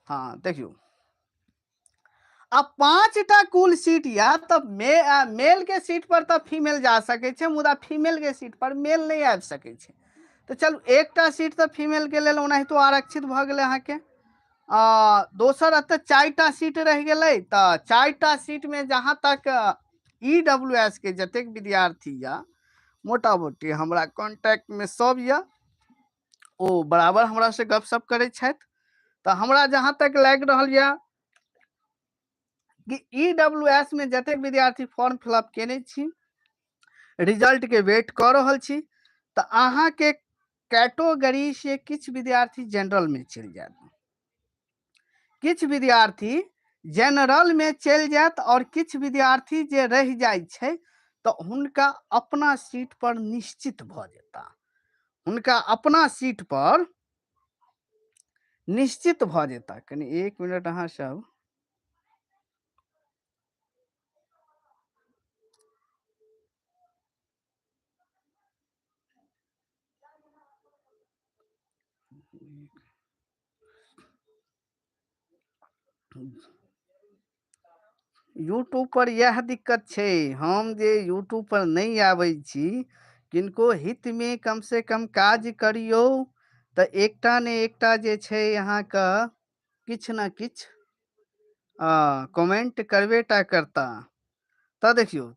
हाँ देखियौ अब 5टा कुल सीट या तब मेल के सीट पर तऽ फीमेल जा सकै छै, मुदा फीमेल के सीट पर मेल नहीं आबि सकै छै। तऽ चलू एकटा सीट तऽ फीमेल के लेल ओनाहितो आरक्षित भऽ गेलै अहाँके। दोसर एतऽ 4टा सीट रहि गेलै, तऽ 4टा सीट में जहाँ तक ई डब्ल्यू एस के जतेक विद्यार्थी या मोटा मोटी हमरा कॉन्टैक्ट में सब या, ओ बराबर हमरा से गपशप करै छथि। तऽ हमरा जहाँ तक लागि रहल या कि ईडब्ल्यूएस में जतेक विद्यार्थी फॉर्म फिलअप केने छी, रिजल्ट के वेट कऽ रहल छी, तऽ अहाँके कैटेगरी से किछु विद्यार्थी जनरल में चलि जायत, किछु विद्यार्थी जनरल में चलि जायत और किछु विद्यार्थी जे रहि जाइ छै तऽ हुनका अपना सीट पर निश्चित भऽ जेता, हुनका अपना सीट पर निश्चित भऽ जेता। कनि एक मिनट अहाँ सब यूट्यूब पर इएह दिक्कत छै, हम जे यूट्यूब पर नहि आबै छी, किनको हितमे कम से कम काज करियौ तऽ एकटा ने एकटा जे छै अहाँके किछु ने किछु कमेंट करबे टा करता। तऽ देखियौ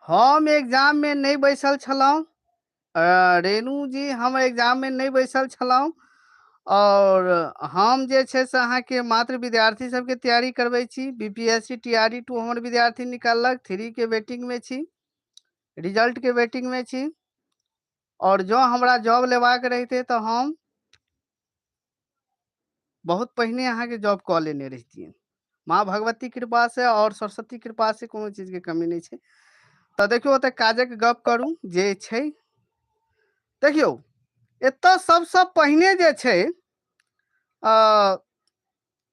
हम एग्जाम में नहीं बैसल छलहुँ रेणु जी, हम एग्जाम में नहीं बैसल छलहुँ और हम जे छै से अहाँके मात्र विद्यार्थी सबके तैयारी करबै छी। B P S C T R E 2 हमर विद्यार्थी निकाललक, 3 के वेटिंग में छी, रिजल्ट के वेटिंग में छी। और जँ हमरा जॉब लेबाक रहितै तऽ हम बहुत पहिने अहाँके जॉब कऽ लेने रहितियै। माँ भगवती कृपा से और सरस्वती कृपा से कोनो चीज के कमी नहि छै। तऽ देखियौ ओतऽ काजक गप करू जे छै, देखियौ एतऽ सबसँ पहिने जे छै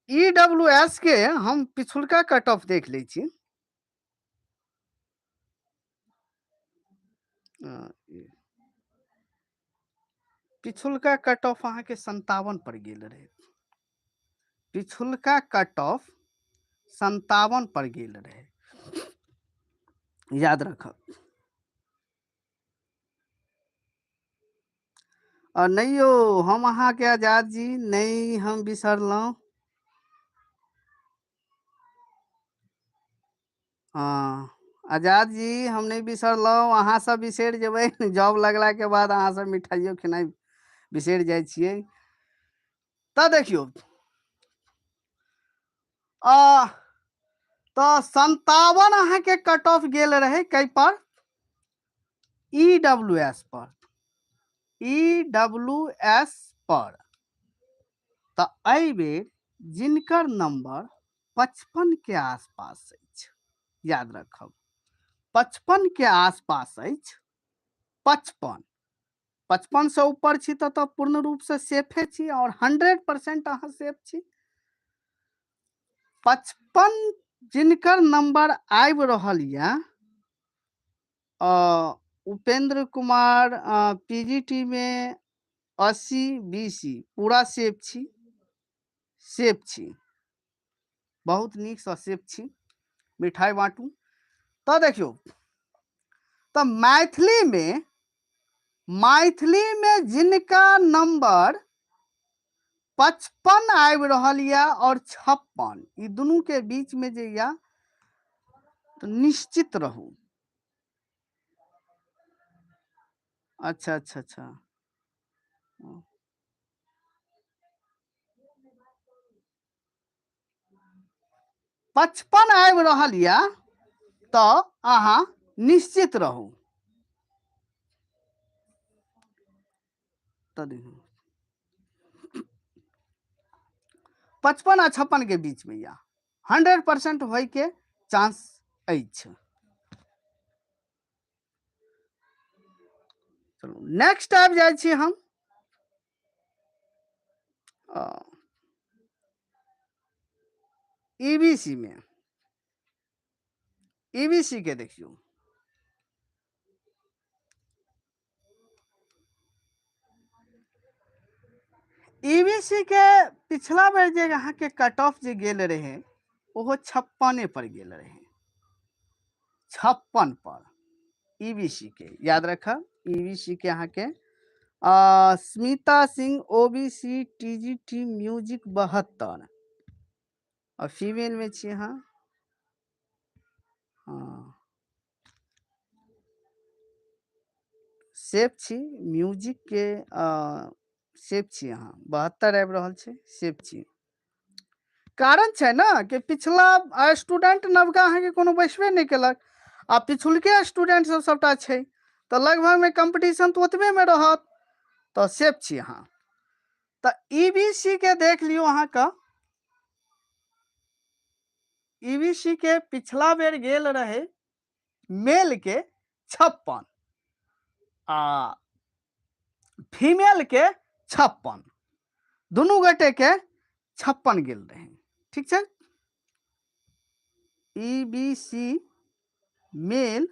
ई डब्ल्यू एस के हम पिछुलका कट ऑफ देख लै छी। पिछुलका कट ऑफ अहाँके 57 पर गेल रहे, पिछुलका कट ऑफ 57 पर गेल रहे, याद रखब। आ नहि यौ, हम अहाँके आजाद जी नहि हम बिसरलहुँ। हँ आजाद जी हम नहि बिसरलहुँ, अहाँ सब बिसरि जेबै जॉब लगलाके बाद अहाँ सब मिठाइयो खेनाइ बिसरि जाइ छियै। तऽ देखियौ तऽ 57 अहाँके कट ऑफ गेल रहे कै पर, ई डब्ल्यू एस पर, ई डब्ल्यू एस पर। तऽ एहि बेर जिनकर नंबर 55 के आसपास अछि, याद रखब 55 के आसपास अछि, 55 से ऊपर छी तऽ पूर्ण रूप से सेफे छी और 100% अहाँ सेफ छी। 55 जिनकर नंबर आबि रहल यऽ, उपेंद्र कुमार पीजीटी में 80 बीसी पूरा सेफ छी, सेफ छी, बहुत नीकसँ सेफ छी, मिठाई बाँटू। तऽ देखियौ तऽ मैथिली में जिनका नंबर 55 आबि रहल यऽ और 56, ई दुनू के बीच में जे यऽ तऽ निश्चित रहू। अच्छा अच्छा अच्छा, 55 आबि रहल यऽ तऽ अहाँ निश्चित रहू। तऽ देखू 55 आ 56 के बीच में यऽ 100% होय के चांस अछि। चलू नेक्स्ट आबि जाइ छी हम ईबीसी में। ईबीसी के देखियौ ईबीसी के पिछला बेर जे अहाँके कट ऑफ जे गेल रहे ओहो 56 पर गेल रहे, 56 पर ईबीसी के, याद रखब ईबीसी के अहाँके। Smita Singh OBC TGT music 72, आ फीमेल में छी अहाँ। हँ, सेफ छी, म्यूजिक के सेफ छी अहाँ। 72 आबि रहल छै, सेफ छी। कारण छै ने कि पिछला स्टूडेंट नवका अहाँके कोनो बैसबे नहि केलक आ पिछुलके स्टूडेंट सब सबटा छै, तऽ लगभगमे कम्पटिशन तऽ ओतबेमे रहत, तऽ सेफ छी अहाँ। तऽ ई बी सी के देख लियौ अहाँके, ई बी सी के पिछला बेर गेल रहे मेल के 56 आ फीमेल के 56, दुनू गोटे के 56 गेल रहे। ठीक छै, ई बी सी मेल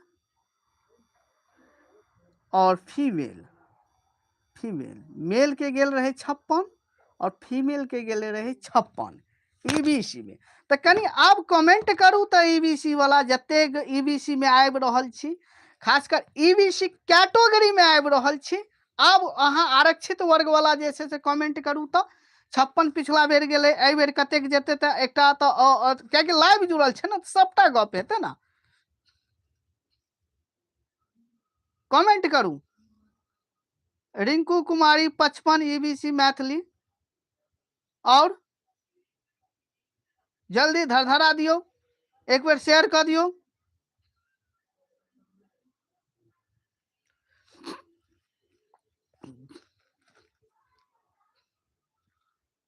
और फीमेल, फीमेल मेल के गेल रहे 56 और फीमेल के गेल रहे 56 ई बी सी में। तऽ कनि आब कमेंट करू तऽ ई बी सी वाला जतेक ई बी सी में आबि रहल छी, खासकर ई बी सी कैटेगरी में आबि रहल छी, आब अहाँ आरक्षित वर्ग वाला जे छै से कमेंट करू। तऽ 56 पिछला बेर गेलै, एहि बेर कतेक जेतै? तऽ एकटा तऽ कियाकि लाइव जुड़ल छै ने, तऽ सबटा गप हेतै ने। कमेंट करू। रिंकू कुमारी 55 ई बी सी मैथिली, और जल्दी धरधरा दियौ, एक बेर शेयर कऽ दियौ।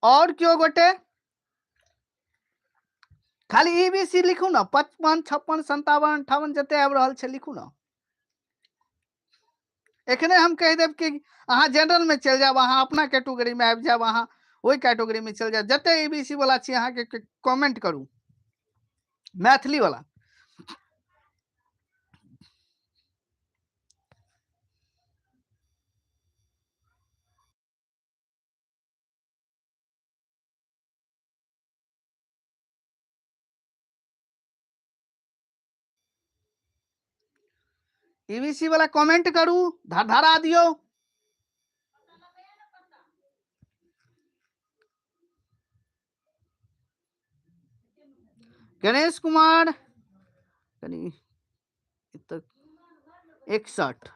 और केओ गोटे खाली ई बी सी लिखू ने, 55 56 57 58 जते आबि रहल छै लिखू ने। एखने हम कहि देब कि अहाँ जनरल में चलि जायब, अहाँ अपना कैटेगरी में आबि जायब, अहाँ ओहि कैटेगरी में चलि जायब। जते ई बी सी वाला छी अहाँके कमेंट करू मैथिली वाला। ईबीसी वाला कमेंट करू, धरधरा दियौ। गणेश कुमार कनि 61,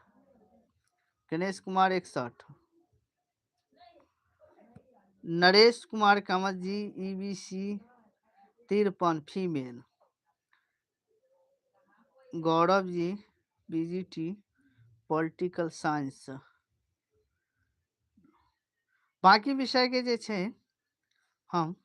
गणेश कुमार 61, नरेश कुमार कामत जी EBC 53 female, Gaurav ji BGT political science. बाकी विषय के जे छै हम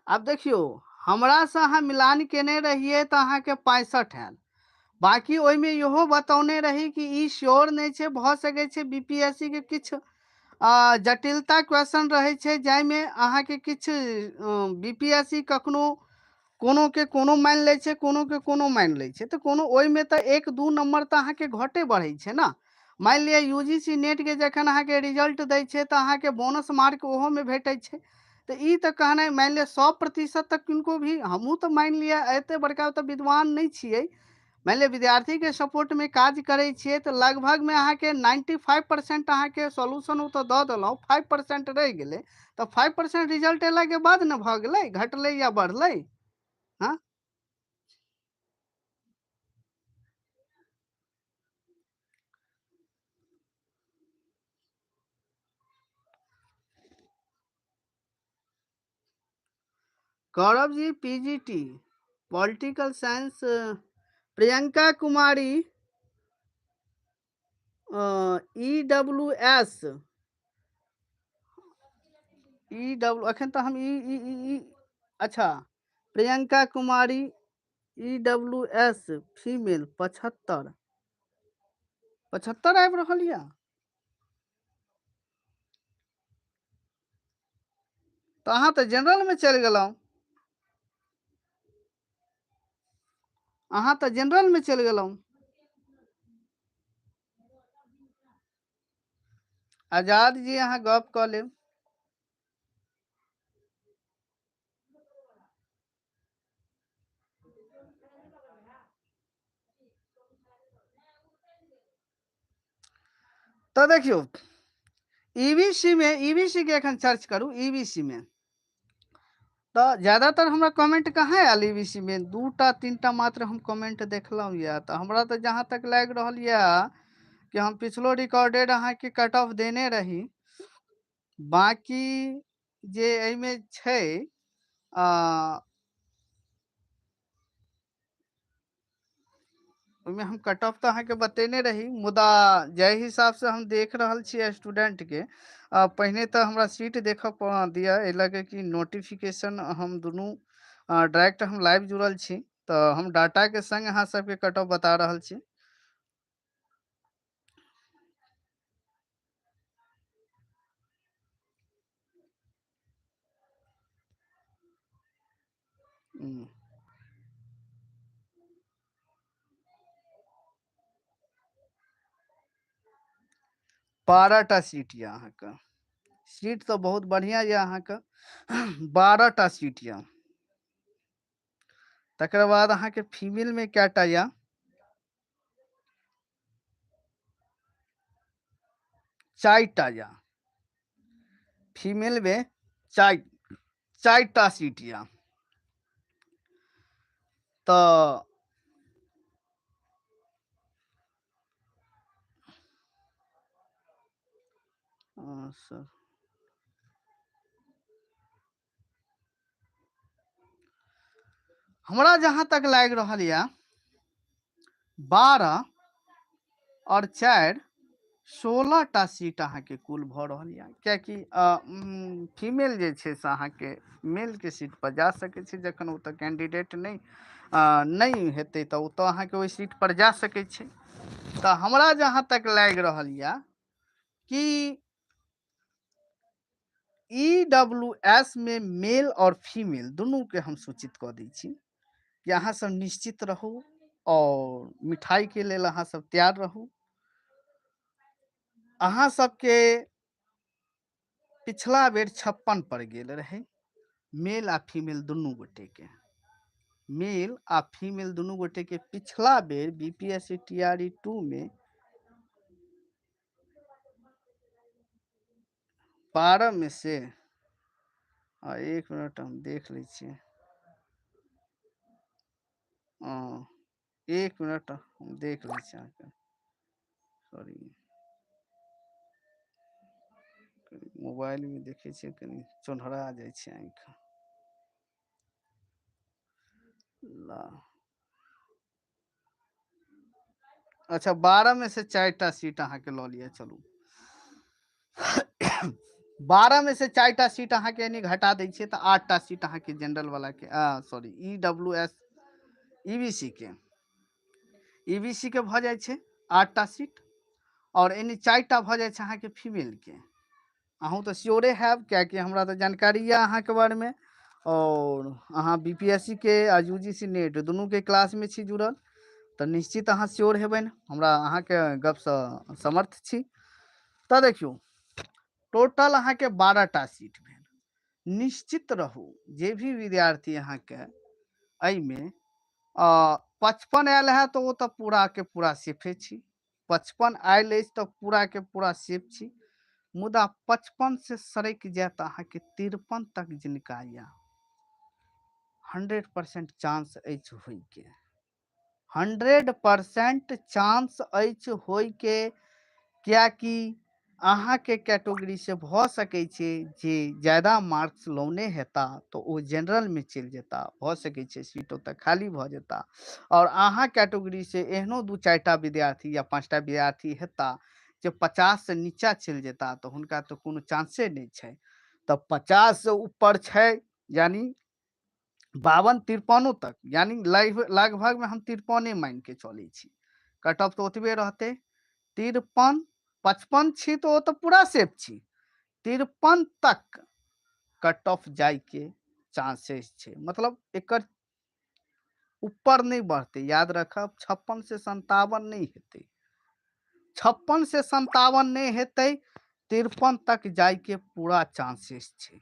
आब देखियौ, हमरासँ अहाँ मिलान केने रहियै तऽ अहाँके 65 आयल। बाकी ओहिमे इहो बतौने रही कि ई श्योर नहि छै, भऽ सकै छै बी पी एस सी के किछु जटिलता क्वेश्चन रहै छै जाहिमे अहाँके किछु बी पी एस सी कखनो कोनो के कोनो मानि लै छै, कोनो के कोनो मानि लै छै, तऽ कोनो ओहिमे तऽ 1-2 नम्बर तऽ अहाँके घटे बढ़ै छै ने। मानि लिअ you ji C net के जखन अहाँके रिजल्ट दै छै तऽ अहाँके बोनस मार्क ओहोमे भेटै छै। तऽ ई तऽ कहनाइ मानि लिअ 100% तऽ किनको भी, हमहूँ तऽ मानि लिअ एते बड़का तऽ विद्वान नहि छियै, मानि लिअ विद्यार्थीके सपोर्टमे काज करै छियै तऽ लगभगमे अहाँके 95% अहाँके सॉल्यूशन ओ तऽ दऽ देलहुँ, 5% रहि गेलै, तऽ 5% रिजल्ट अयलाके बाद ने भऽ गेलै, घटलै या बढ़लै। हँ, Gaurav ji PGT political science, Priyanka Kumari E W S, E W अखन तऽ हम ई ई ई ई अच्छा, Priyanka Kumari E W S female 75, 75 आबि रहल यऽ। तऽ अहाँ तऽ जनरलमे चलि गेलहुँ, अहाँ तऽ जनरलमे चलि गेलहुँ। आजाद जी अहाँ गप कऽ लेब। तऽ देखियौ ईबीसी में, ईबीसी के एखन चर्च करू। ईबीसी में तऽ ज्यादातर हमरा कमेंट कहाँ आयल? ईबीसी में 2टा 3टा मात्र हम कमेंट देखलहुँ यऽ। तऽ हमरा तऽ जहाँ तक लागि रहल यऽ कि हम पिछलो रिकॉर्डेड अहाँके कट ऑफ देने रही। बाकी जे एहिमे छै ओहिमे हम कट ऑफ तऽ अहाँके बतेने रही, मुदा जाहि हिसाबसँ हम देख रहल छियै स्टूडेंटके, पहिने तऽ हमरा सीट देखऽ दिअ, एहि लऽ कऽ कि नोटिफिकेशन हम दुनू डायरेक्ट हम लाइव जुड़ल छी, तऽ हम डाटाके संग अहाँ सबके कट ऑफ बता रहल छी। 12टा सीट यऽ अहाँके, सीट तऽ बहुत बढ़िआँ यऽ अहाँके, 12टा सीट यऽ। तकर बाद अहाँके फीमेलमे कएटा यऽ? 4टा यऽ फीमेलमे, 4टा सीट यऽ। तऽ सर हमरा जहाँ तक लागि रहल यऽ 12 और 4 16टा सीट अहाँके कुल भऽ रहल यऽ। कियाकि फीमेल जे छै से अहाँके मेलके सीट पर जा सकै छै, जखन ओतऽ कैंडिडेट नहि हेतै तऽ ओतऽ अहाँके ओहि सीट पर जा सकै छै। तऽ हमरा जहाँ तक लागि रहल यऽ कि EWS में मेल और फीमेल दुनू के हम सूचित कऽ दै छी कि अहाँ सब निश्चित रहू और मिठाई के लेल अहाँ सब तैयार रहू। अहाँ सबके पिछला बेर 56 पर गेल रहे मेल आ फीमेल दुनू गोटे के, मेल आ फीमेल दुनू गोटे के पिछला बेर BPSC TRE 2 में 12 में से, 1 मिनट हम देख लै छियै, 1 मिनट हम देख लै छियै अहाँके, सॉरी मोबाइल में देखै छियै कनि चोन्हरा जाइ छै आँखि। ला अच्छा 12 में से 4टा सीट अहाँके लऽ लिअ। चलू 12 में से 4टा सीट अहाँके यानी घटा दै छियै तऽ 8टा सीट अहाँके जनरल वाला के, सॉरी EWS EBC के, EBC के भऽ जाइ छै 8टा सीट और यानी 4टा भऽ जाइ छै अहाँके फीमेल के। अहूँ तऽ श्योरे हैब, कियाकि हमरा तऽ जानकारी यऽ अहाँके बारेमे, और अहाँ BPSC के आ UGC net दुनूके क्लासमे छी जुड़ल, तऽ निश्चित अहाँ श्योर हेबै, हमरा अहाँके गपसँ समर्थ छी। तऽ देखियौ टोटल अहाँके 12टा सीट भेल। निश्चित रहू जे भी विद्यार्थी अहाँके एहिमे 55 आयल है तऽ ओ तऽ पूरा के पूरा सेफे छी, 55 आयल अछि तऽ पूरा के पूरा सेफ छी, मुदा 55 से सरकि जायत अहाँके 53 तक जिनका यऽ 100% चांस अछि होइके, 100% चांस अछि होइके, कियाकि अहाँके कैटेगरी से भऽ सकै छै जे ज्यादा मार्क्स लौने हेता तऽ ओ जनरल में चलि जेता, भऽ सकै छै सीट ओतऽ खाली भऽ जेता, और अहाँ कैटेगरी से एहनो 2-4टा विद्यार्थी या 5टा विद्यार्थी हेता जे 50 से नीचा चलि जेता तऽ हुनका तऽ कोनो चांसे नहि छै। तऽ 50 से ऊपर छै यानी 52-53 तक, यानी लगभग में हम 53 मान के चलै छी, कट ऑफ तऽ ओतबे रहतै। 53 55 छी तऽ ओ तऽ पूरा सेफ छी, 53 तक कट ऑफ जाइके चांसेस छै, मतलब एकर ऊपर नहि बढ़तै। याद रखब 56 से 57 नहि हेतै, 56 से 57 नहि हेतै, 53 तक जाइके पूरा चांसेस छै।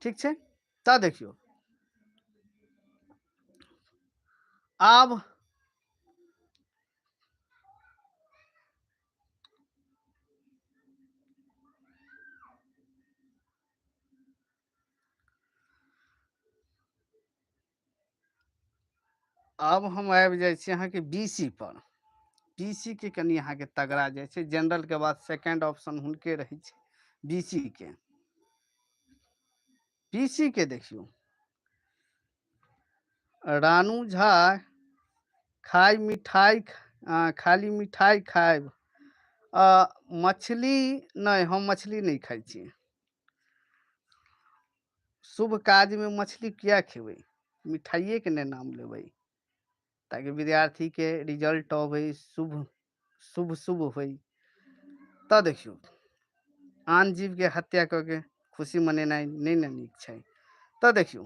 ठीक छै, तऽ देखियौ आब आब हम आबि जाइ छी अहाँके बी सी पर। बी सी के कनि अहाँके तगड़ा जाइ छै, जनरल के बाद सेकेंड ऑप्शन हुनके रहै छै बी सी के। बी सी के देखियौ, रानू झा खाय मिठाई, खाली मिठाई खायब, मछली नहि, हम मछली नहि खाइ छी। शुभ काजमे मछली किया खेबै, मिठाइएके ने नाम लेबै, ताकि विद्यार्थीके रिजल्ट अबै, शुभ शुभ शुभ होइ। तऽ देखियौ, आन जीवके हत्या कऽ के खुशी मनेनाइ नहि ने नीक छै। तऽ देखियौ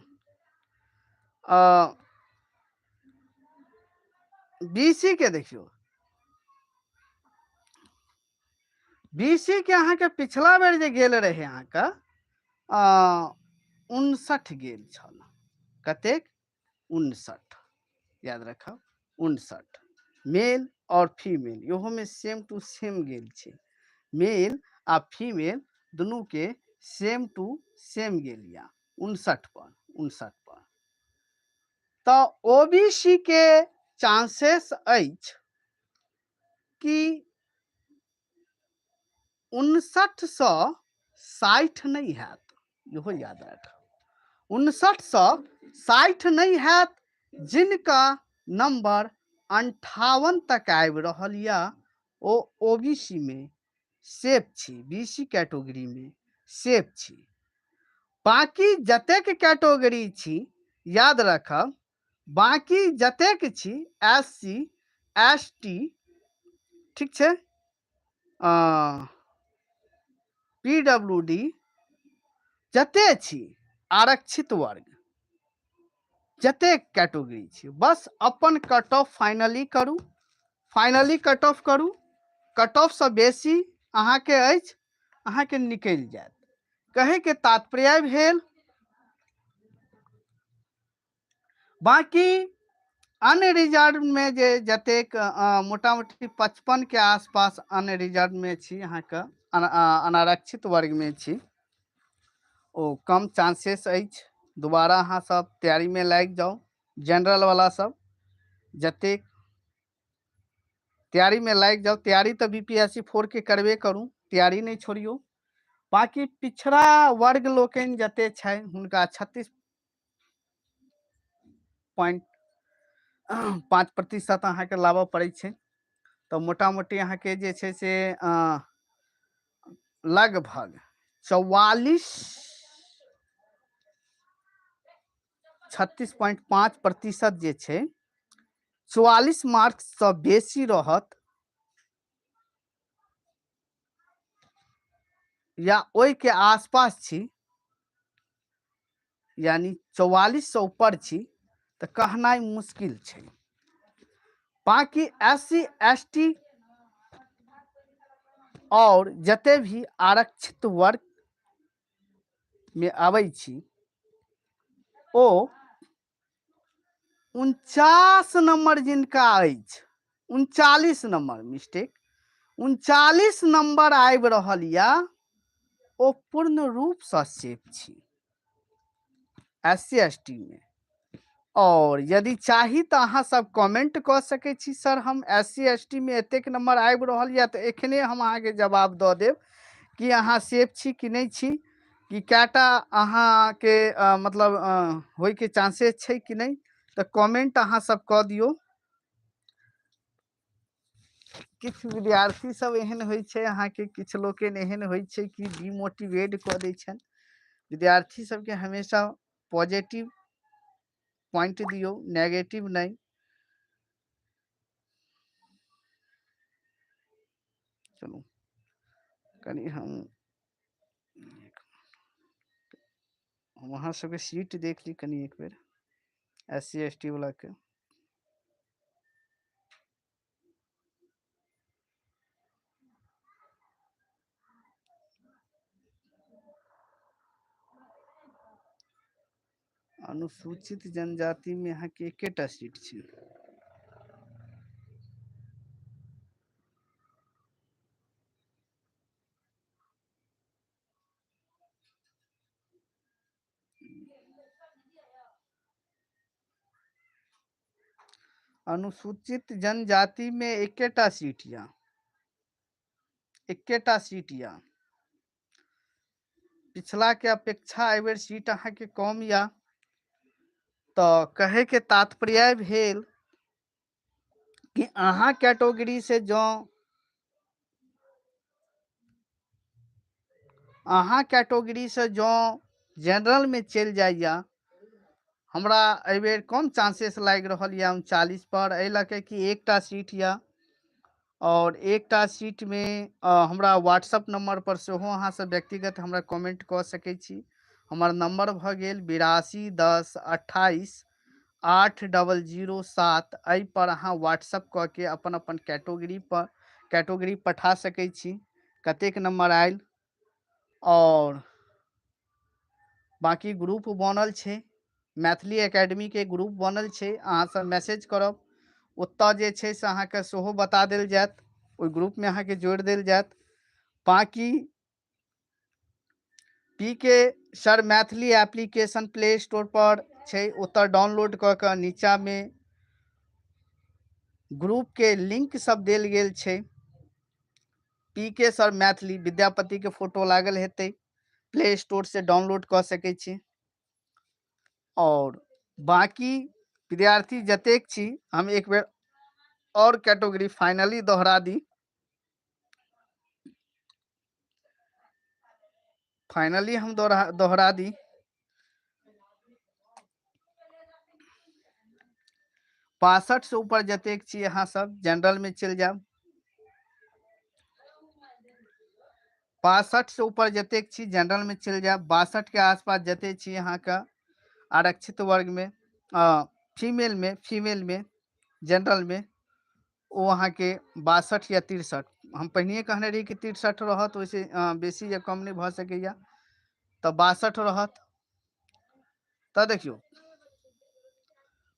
बी सी के देखियौ, बी सी के अहाँके पिछला बेर जे गेल रहै अहाँके 59 गेल छल। कतेक? 59, याद रखब 59। मेल और फीमेल इहोमे सेम टू सेम गेल छै, मेल आ फीमेल दुनू के सेम टू सेम गेल या 59 पर, 59 पर। तऽ ओ बी सी के चांसेस अछि कि 59 सँ 60 नहि हैत, इहो याद राखब, 59 सँ 60 नहि हैत। जिनका नंबर 58 तक आबि रहल यऽ ओ ओ बी सी मे सेफ छी, बी सी कैटेगरी मे सेफ छी। बाकी जतेक कैटेगरी छी याद राखब, बाकी जतेक छी एस सी एस टी, ठीक छै, पी डब्ल्यू डी, जते छी आरक्षित वर्ग, जतेक कैटेगरी छी, बस अपन कट ऑफ फाइनली करू, फाइनली कट ऑफ करू। कट ऑफ सँ बेसी अहाँके अछि, अहाँके निकलि जायत। कहैके तात्पर्य भेल, बाकी अनरिजर्व में जे जतेक मोटा मोटी 55 के आसपास अनरिजर्व में छी, अहाँके अनारक्षित वर्ग में छी, ओ कम चांसेस अछि। दोबारा अहाँ सब तैयारी में लागि जाउ। जनरल वाला सब जतेक तैयारी में लागि जाउ, तैयारी तऽ बी पी एस सी 4 के करबे करू, तैयारी नहि छोड़ियौ। बाकी पिछड़ा वर्ग लोकनि जते छै हुनका 36.5% अहाँके लाबऽ पड़ै छै। तऽ मोटा मोटी अहाँके जे छै से लगभग चौवालीस 36.5% जे छै 44 मार्क्ससँ बेसी रहत या ओहिके आसपास छी, यानी 44 से ऊपर छी, तऽ कहनाइ मुश्किल छै। बाकी एस सी एस टी और जते भी आरक्षित वर्ग में आबै छी ओ 49 नंबर जिनका अछि, 39 नंबर मिस्टेक, 39 नंबर आबि रहल या ओ पूर्ण रूप से सेफ छी एस सी एस टी में। और यदि चाही तो अहाँ सब कमेंट कऽ सकै छी, सर हम एस सी एस टी में एतेक नंबर आबि रहल या, तऽ एखने हम अहाँके जवाब दऽ देब कि अहाँ सेफ छी कि नहि छी, कि कएटा अहाँके मतलब होइके चांसेस छै कि नहि। तऽ कमेंट अहाँ सब कऽ दियौ। किछु विद्यार्थी सब एहन होइ छै अहाँके, किछु लोकनि एहन होइ छै कि डिमोटिवेट कऽ दै छनि। विद्यार्थी सबके हमेशा पॉजिटिव पॉइंट दियौ, नेगेटिव नहि। चलू कनि हम अहाँ सबके सीट देख ली कनि एक बेर एस सी एस टी वाला के। अनुसूचित जनजाति में अहाँके एकेटा सीट छै। अनुसूचित जनजाति में एकेटा सीट या, एकेटा सीट या। पिछला के अपेक्षा एहि सीट अहाँके कम या। तो कहे के तात्पर्य भेल कि अहाँ कैटेगरी से जो अहाँ कैटेगरी से जो जनरल में चलि जाइए, हमरा एहि कम चांसेस लागि रहल यऽ 39 पर, एहि लऽ के कि एकटा सीट यऽ और एकटा सीट में हमरा व्हाट्सअप नंबर पर सेहो अहाँ सब व्यक्तिगत हमरा कमेंट कऽ सकै छी। हमर नंबर भऽ गेल 82 10 28 8 00 7। एहि पर अहाँ व्हाट्सअप कऽ के अपन अपन कैटेगरी पर कैटेगरी पठा सकै छी, कतेक नंबर आयल। और बाकी ग्रुप बनल छै, मैथिली एकेडमी के ग्रुप बनल छै, अहाँ सब मैसेज करब, ओतऽ जे छै से अहाँके सेहो बता देल जायत, ओहि ग्रुप में अहाँके जोड़ि देल जायत। बाकी P K sir Maithili application play store पर छै, ओतऽ डाउनलोड कऽ के नीचा में ग्रुप के लिंक सब देल गेल छै। पी के सर मैथिली विद्यापति के फोटो लागल हेतै, प्ले स्टोर से डाउनलोड कऽ सकै छी। और बाकी विद्यार्थी जतेक छी, हम एक बेर और कैटेगरी फाइनली दोहरा दी, फाइनली हम दोहरा दी। 62 से ऊपर जतेक छी अहाँ सब जनरल में चलि जायब। 62 से ऊपर जतेक छी जनरल में चलि जायब। 62 के आसपास जते छी अहाँके आरक्षित वर्ग में, फीमेल में, फीमेल में जनरल में ओ अहाँके 62 या 63। हम पहिनहिए कहने रही कि 63 रहत, ओहिसे बेसी या कम नहि भऽ सकैया, तऽ 62 रहत। तऽ देखियौ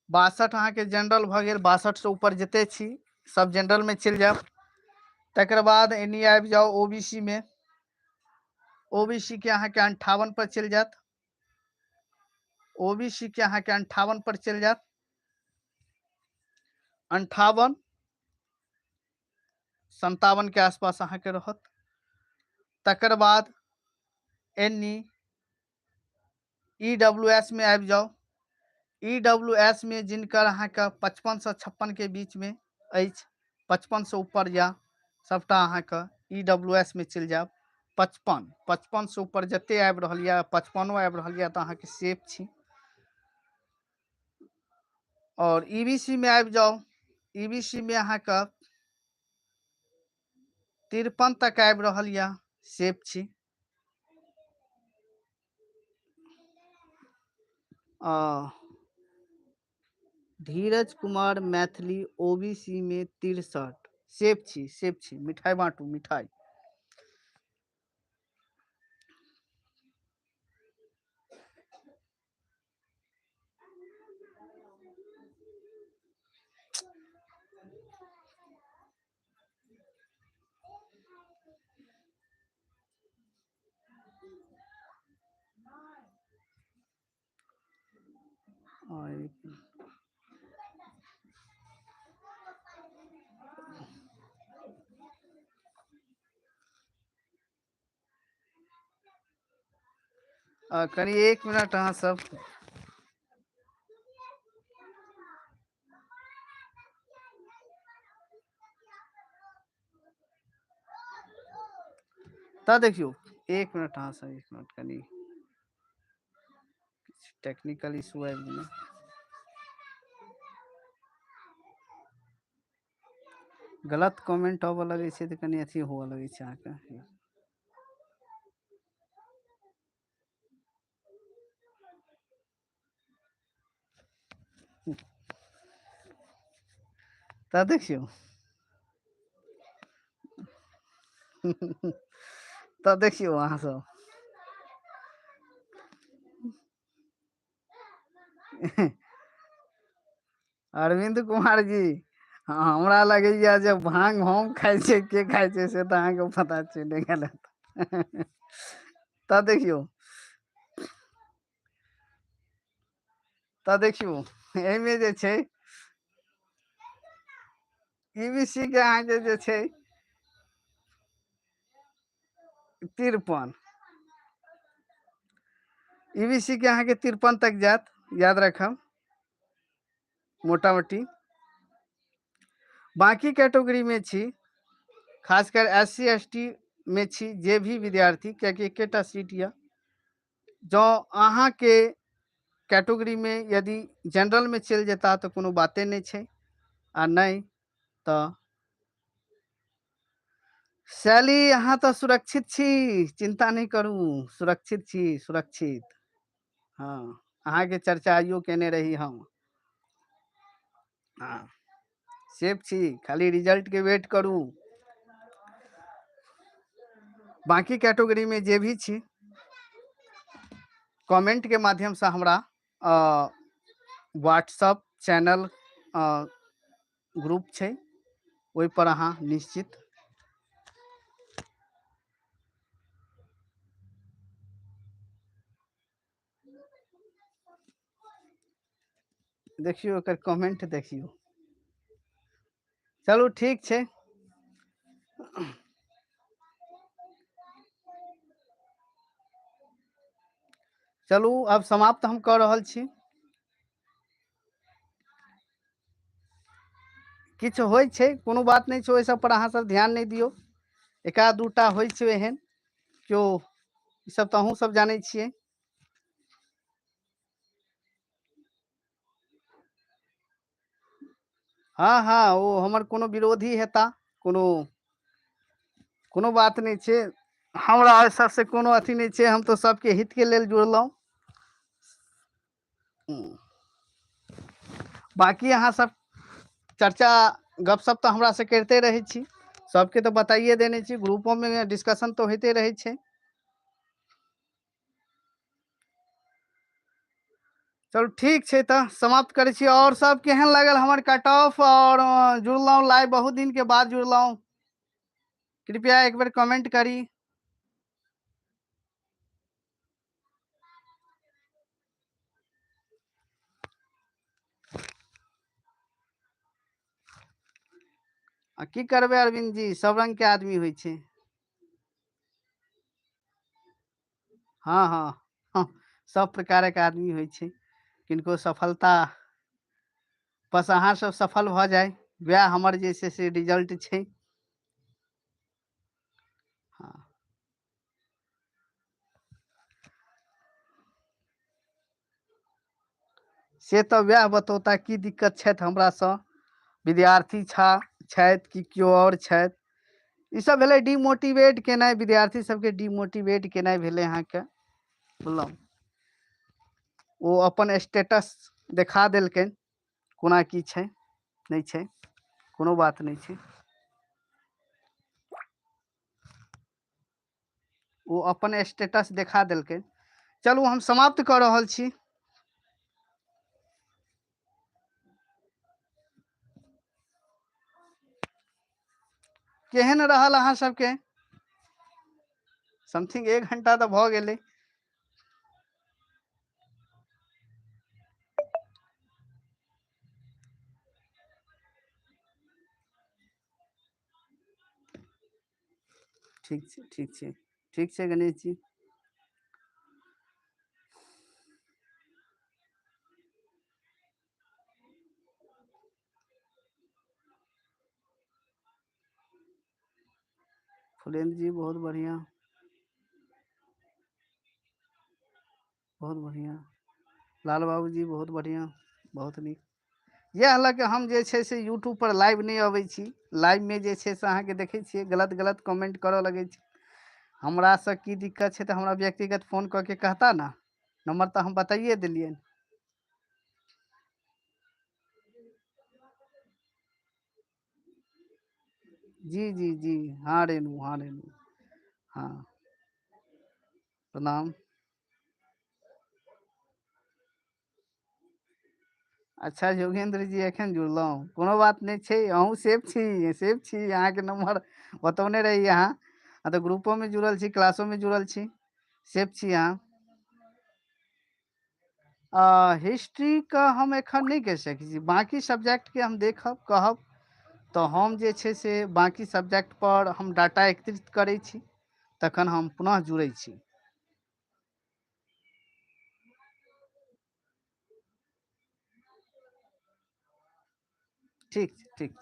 62 अहाँके जनरल भऽ गेल। 62 से ऊपर जते छी सब जनरल में चलि जायब। तकर बाद एनी आबि जाउ ओबीसी में। ओबीसी के अहाँके 58 पर चलि जायत। ओबीसी के अहाँके 58 पर चलि जायत। 58 57 के आसपास अहाँके रहत। तकर बाद एनी ईडब्ल्यूएस में आबि जाउ। ईडब्ल्यूएस में जिनकर अहाँके 55 से 56 के बीच में अछि, 55 से ऊपर या सबटा अहाँके ईडब्ल्यूएस में चलि जायब। 55 से ऊपर जते आबि रहल यऽ, 55 आबि रहल यऽ तऽ अहाँके सेफ छी। और ईबीसी में आबि जाउ। ईबीसी में अहाँके 53 तक आबि रहल यऽ, सेफ छी। धीरज कुमार मैथिली ओबीसी में 63, सेफ छी, सेफ छी। मिठाई बांटू, मिठाई। कनी 1 मिनट अहाँ सब। तऽ देखियौ 1 मिनट अहाँ सब, 1 मिनट, कनी टेक्निकल इशू आबि गेलै। गलत कमेंट आबऽ लगै छै तऽ कनी अथी हुअ लगै छै अहाँके। तऽ देखियौ, तऽ देखियौ अहाँ सब। अरविन्द कुमार जी, हँ, हमरा लगैया जे भांग हम खाइ छियै के खाइ छै से तऽ अहाँके पता चलि गेल हैत। तऽ देखियौ, तऽ देखियौ एहिमे जे छै ई बी सी के अहाँके जे छै 53, ई बी सी के अहाँके 53 तक जायत, याद राखब मोटा मोटी। बाकी कैटेगरी में छी, खासकर एस सी एस टी में छी जे भी विद्यार्थी, कियाकि एकेटा सीट यऽ, जँ अहाँके कैटेगरी में यदि जनरल में चलि जेता तऽ कोनो बाते नहि छै, आ नहि तऽ शैली अहाँ तऽ सुरक्षित छी, चिन्ता नहि करू, सुरक्षित छी, सुरक्षित। हँ, अहाँके चर्चा आइयो केने रही हम। हँ, सेफ छी, खाली रिजल्ट के वेट करू। बाकी कैटेगरी में जे भी छी, कमेंट के माध्यम से हमरा व्हाट्सअप चैनल ग्रुप छै, ओहि पर अहाँ निश्चित देखियौ, एकर कमेंट देखियौ। चलू ठीक छै। चलू आब समाप्त हम कऽ रहल छी। किछु होइ छै, कोनो बात नहि छै, ओहि सब पर अहाँ सब ध्यान नहि दियौ। एका दूटा होइ छै एहन केओ, ई सब तऽ अहूँ सब जानै छियै। हँ हँ, ओ हमर कोनो विरोधी हेता, कोनो कोनो बात नहि छै, हमरा एहि सबसँ कोनो अथी नहि छै, हम तऽ सबके हितके लेल जुड़लहुँ। बाकी अहाँ सब चर्चा गपशप तऽ हमरा से करिते रहै छी, सबके तऽ बताइए देने छी, ग्रुपोमे डिस्कशन तऽ होइते रहै छै। चलू ठीक छै, तऽ समाप्त करै छी। आओर सब केहन लागल हमर कट ऑफ? आओर जुड़लहुँ लाइव, बहुत दिन के बाद जुड़लहुँ, कृपया एक बेर कमेंट करी। आ की करबै अरविंद जी, सब रंग के आदमी होइ छै। हँ हँ हँ, सब प्रकारक आदमी होइ छै, किनको सफलता बस अहाँ सब सफल भऽ जाय, वएह हमर जे छै से रिजल्ट छै। हँ, से तऽ वएह बतौता की दिक्कत छथि हमरासँ, विद्यार्थी छथि कि केओ आओर छथि। ई सब भेलै डिमोटिवेट केनाइ, विद्यार्थी सबके डिमोटिवेट केनाइ भेलै अहाँके, बुझलहुँ। ओ अपन स्टेटस देखा देलकनि कोना की छै नहि छै, कोनो बात नहि छै। ओ अपन स्टेटस देखा देलकनि। चलू हम समाप्त कऽ रहल छी। केहन रहल अहाँ सबके? समथिंग 1 घंटा तऽ भऽ गेलै। ठीक छै, ठीक छै, ठीक छै गणेश जी। फुलेंद्र जी बहुत बढ़िया, बहुत बढ़िया। लाल बाबू जी बहुत बढ़िया, बहुत नीक। इएह लऽ कऽ हम जे छै से यूट्यूब पर लाइव नहि अबै छी। लाइव में जे छै से अहाँके देखै छियै गलत गलत कमेंट करऽ लगै छै। हमरासँ की दिक्कत छै तऽ हमरा व्यक्तिगत फोन कऽ के कहता ने, नम्बर तऽ हम बताइए देलियनि। जी जी जी, हाँ रेणु, हाँ रेणु, हाँ प्रणाम। अच्छा योगेंद्र जी एखन जुड़लहुँ, कोनो बात नहि छै, अहूँ सेफ छी, सेफ छी। अहाँके नम्बर बतौने रही अहाँ, आ तऽ ग्रुपो में जुड़ल छी, क्लासो में जुड़ल छी, सेफ छी अहाँ। हिस्ट्रीके हम एखन नहि कहि सकै छी, बाँकी सब्जेक्टके हम देखब कहब तऽ हम जे छै से बाँकी सब्जेक्ट पर हम डाटा एकत्रित करै छी, तखन हम पुनः जुड़ै छी। ठीक छै, ठीक।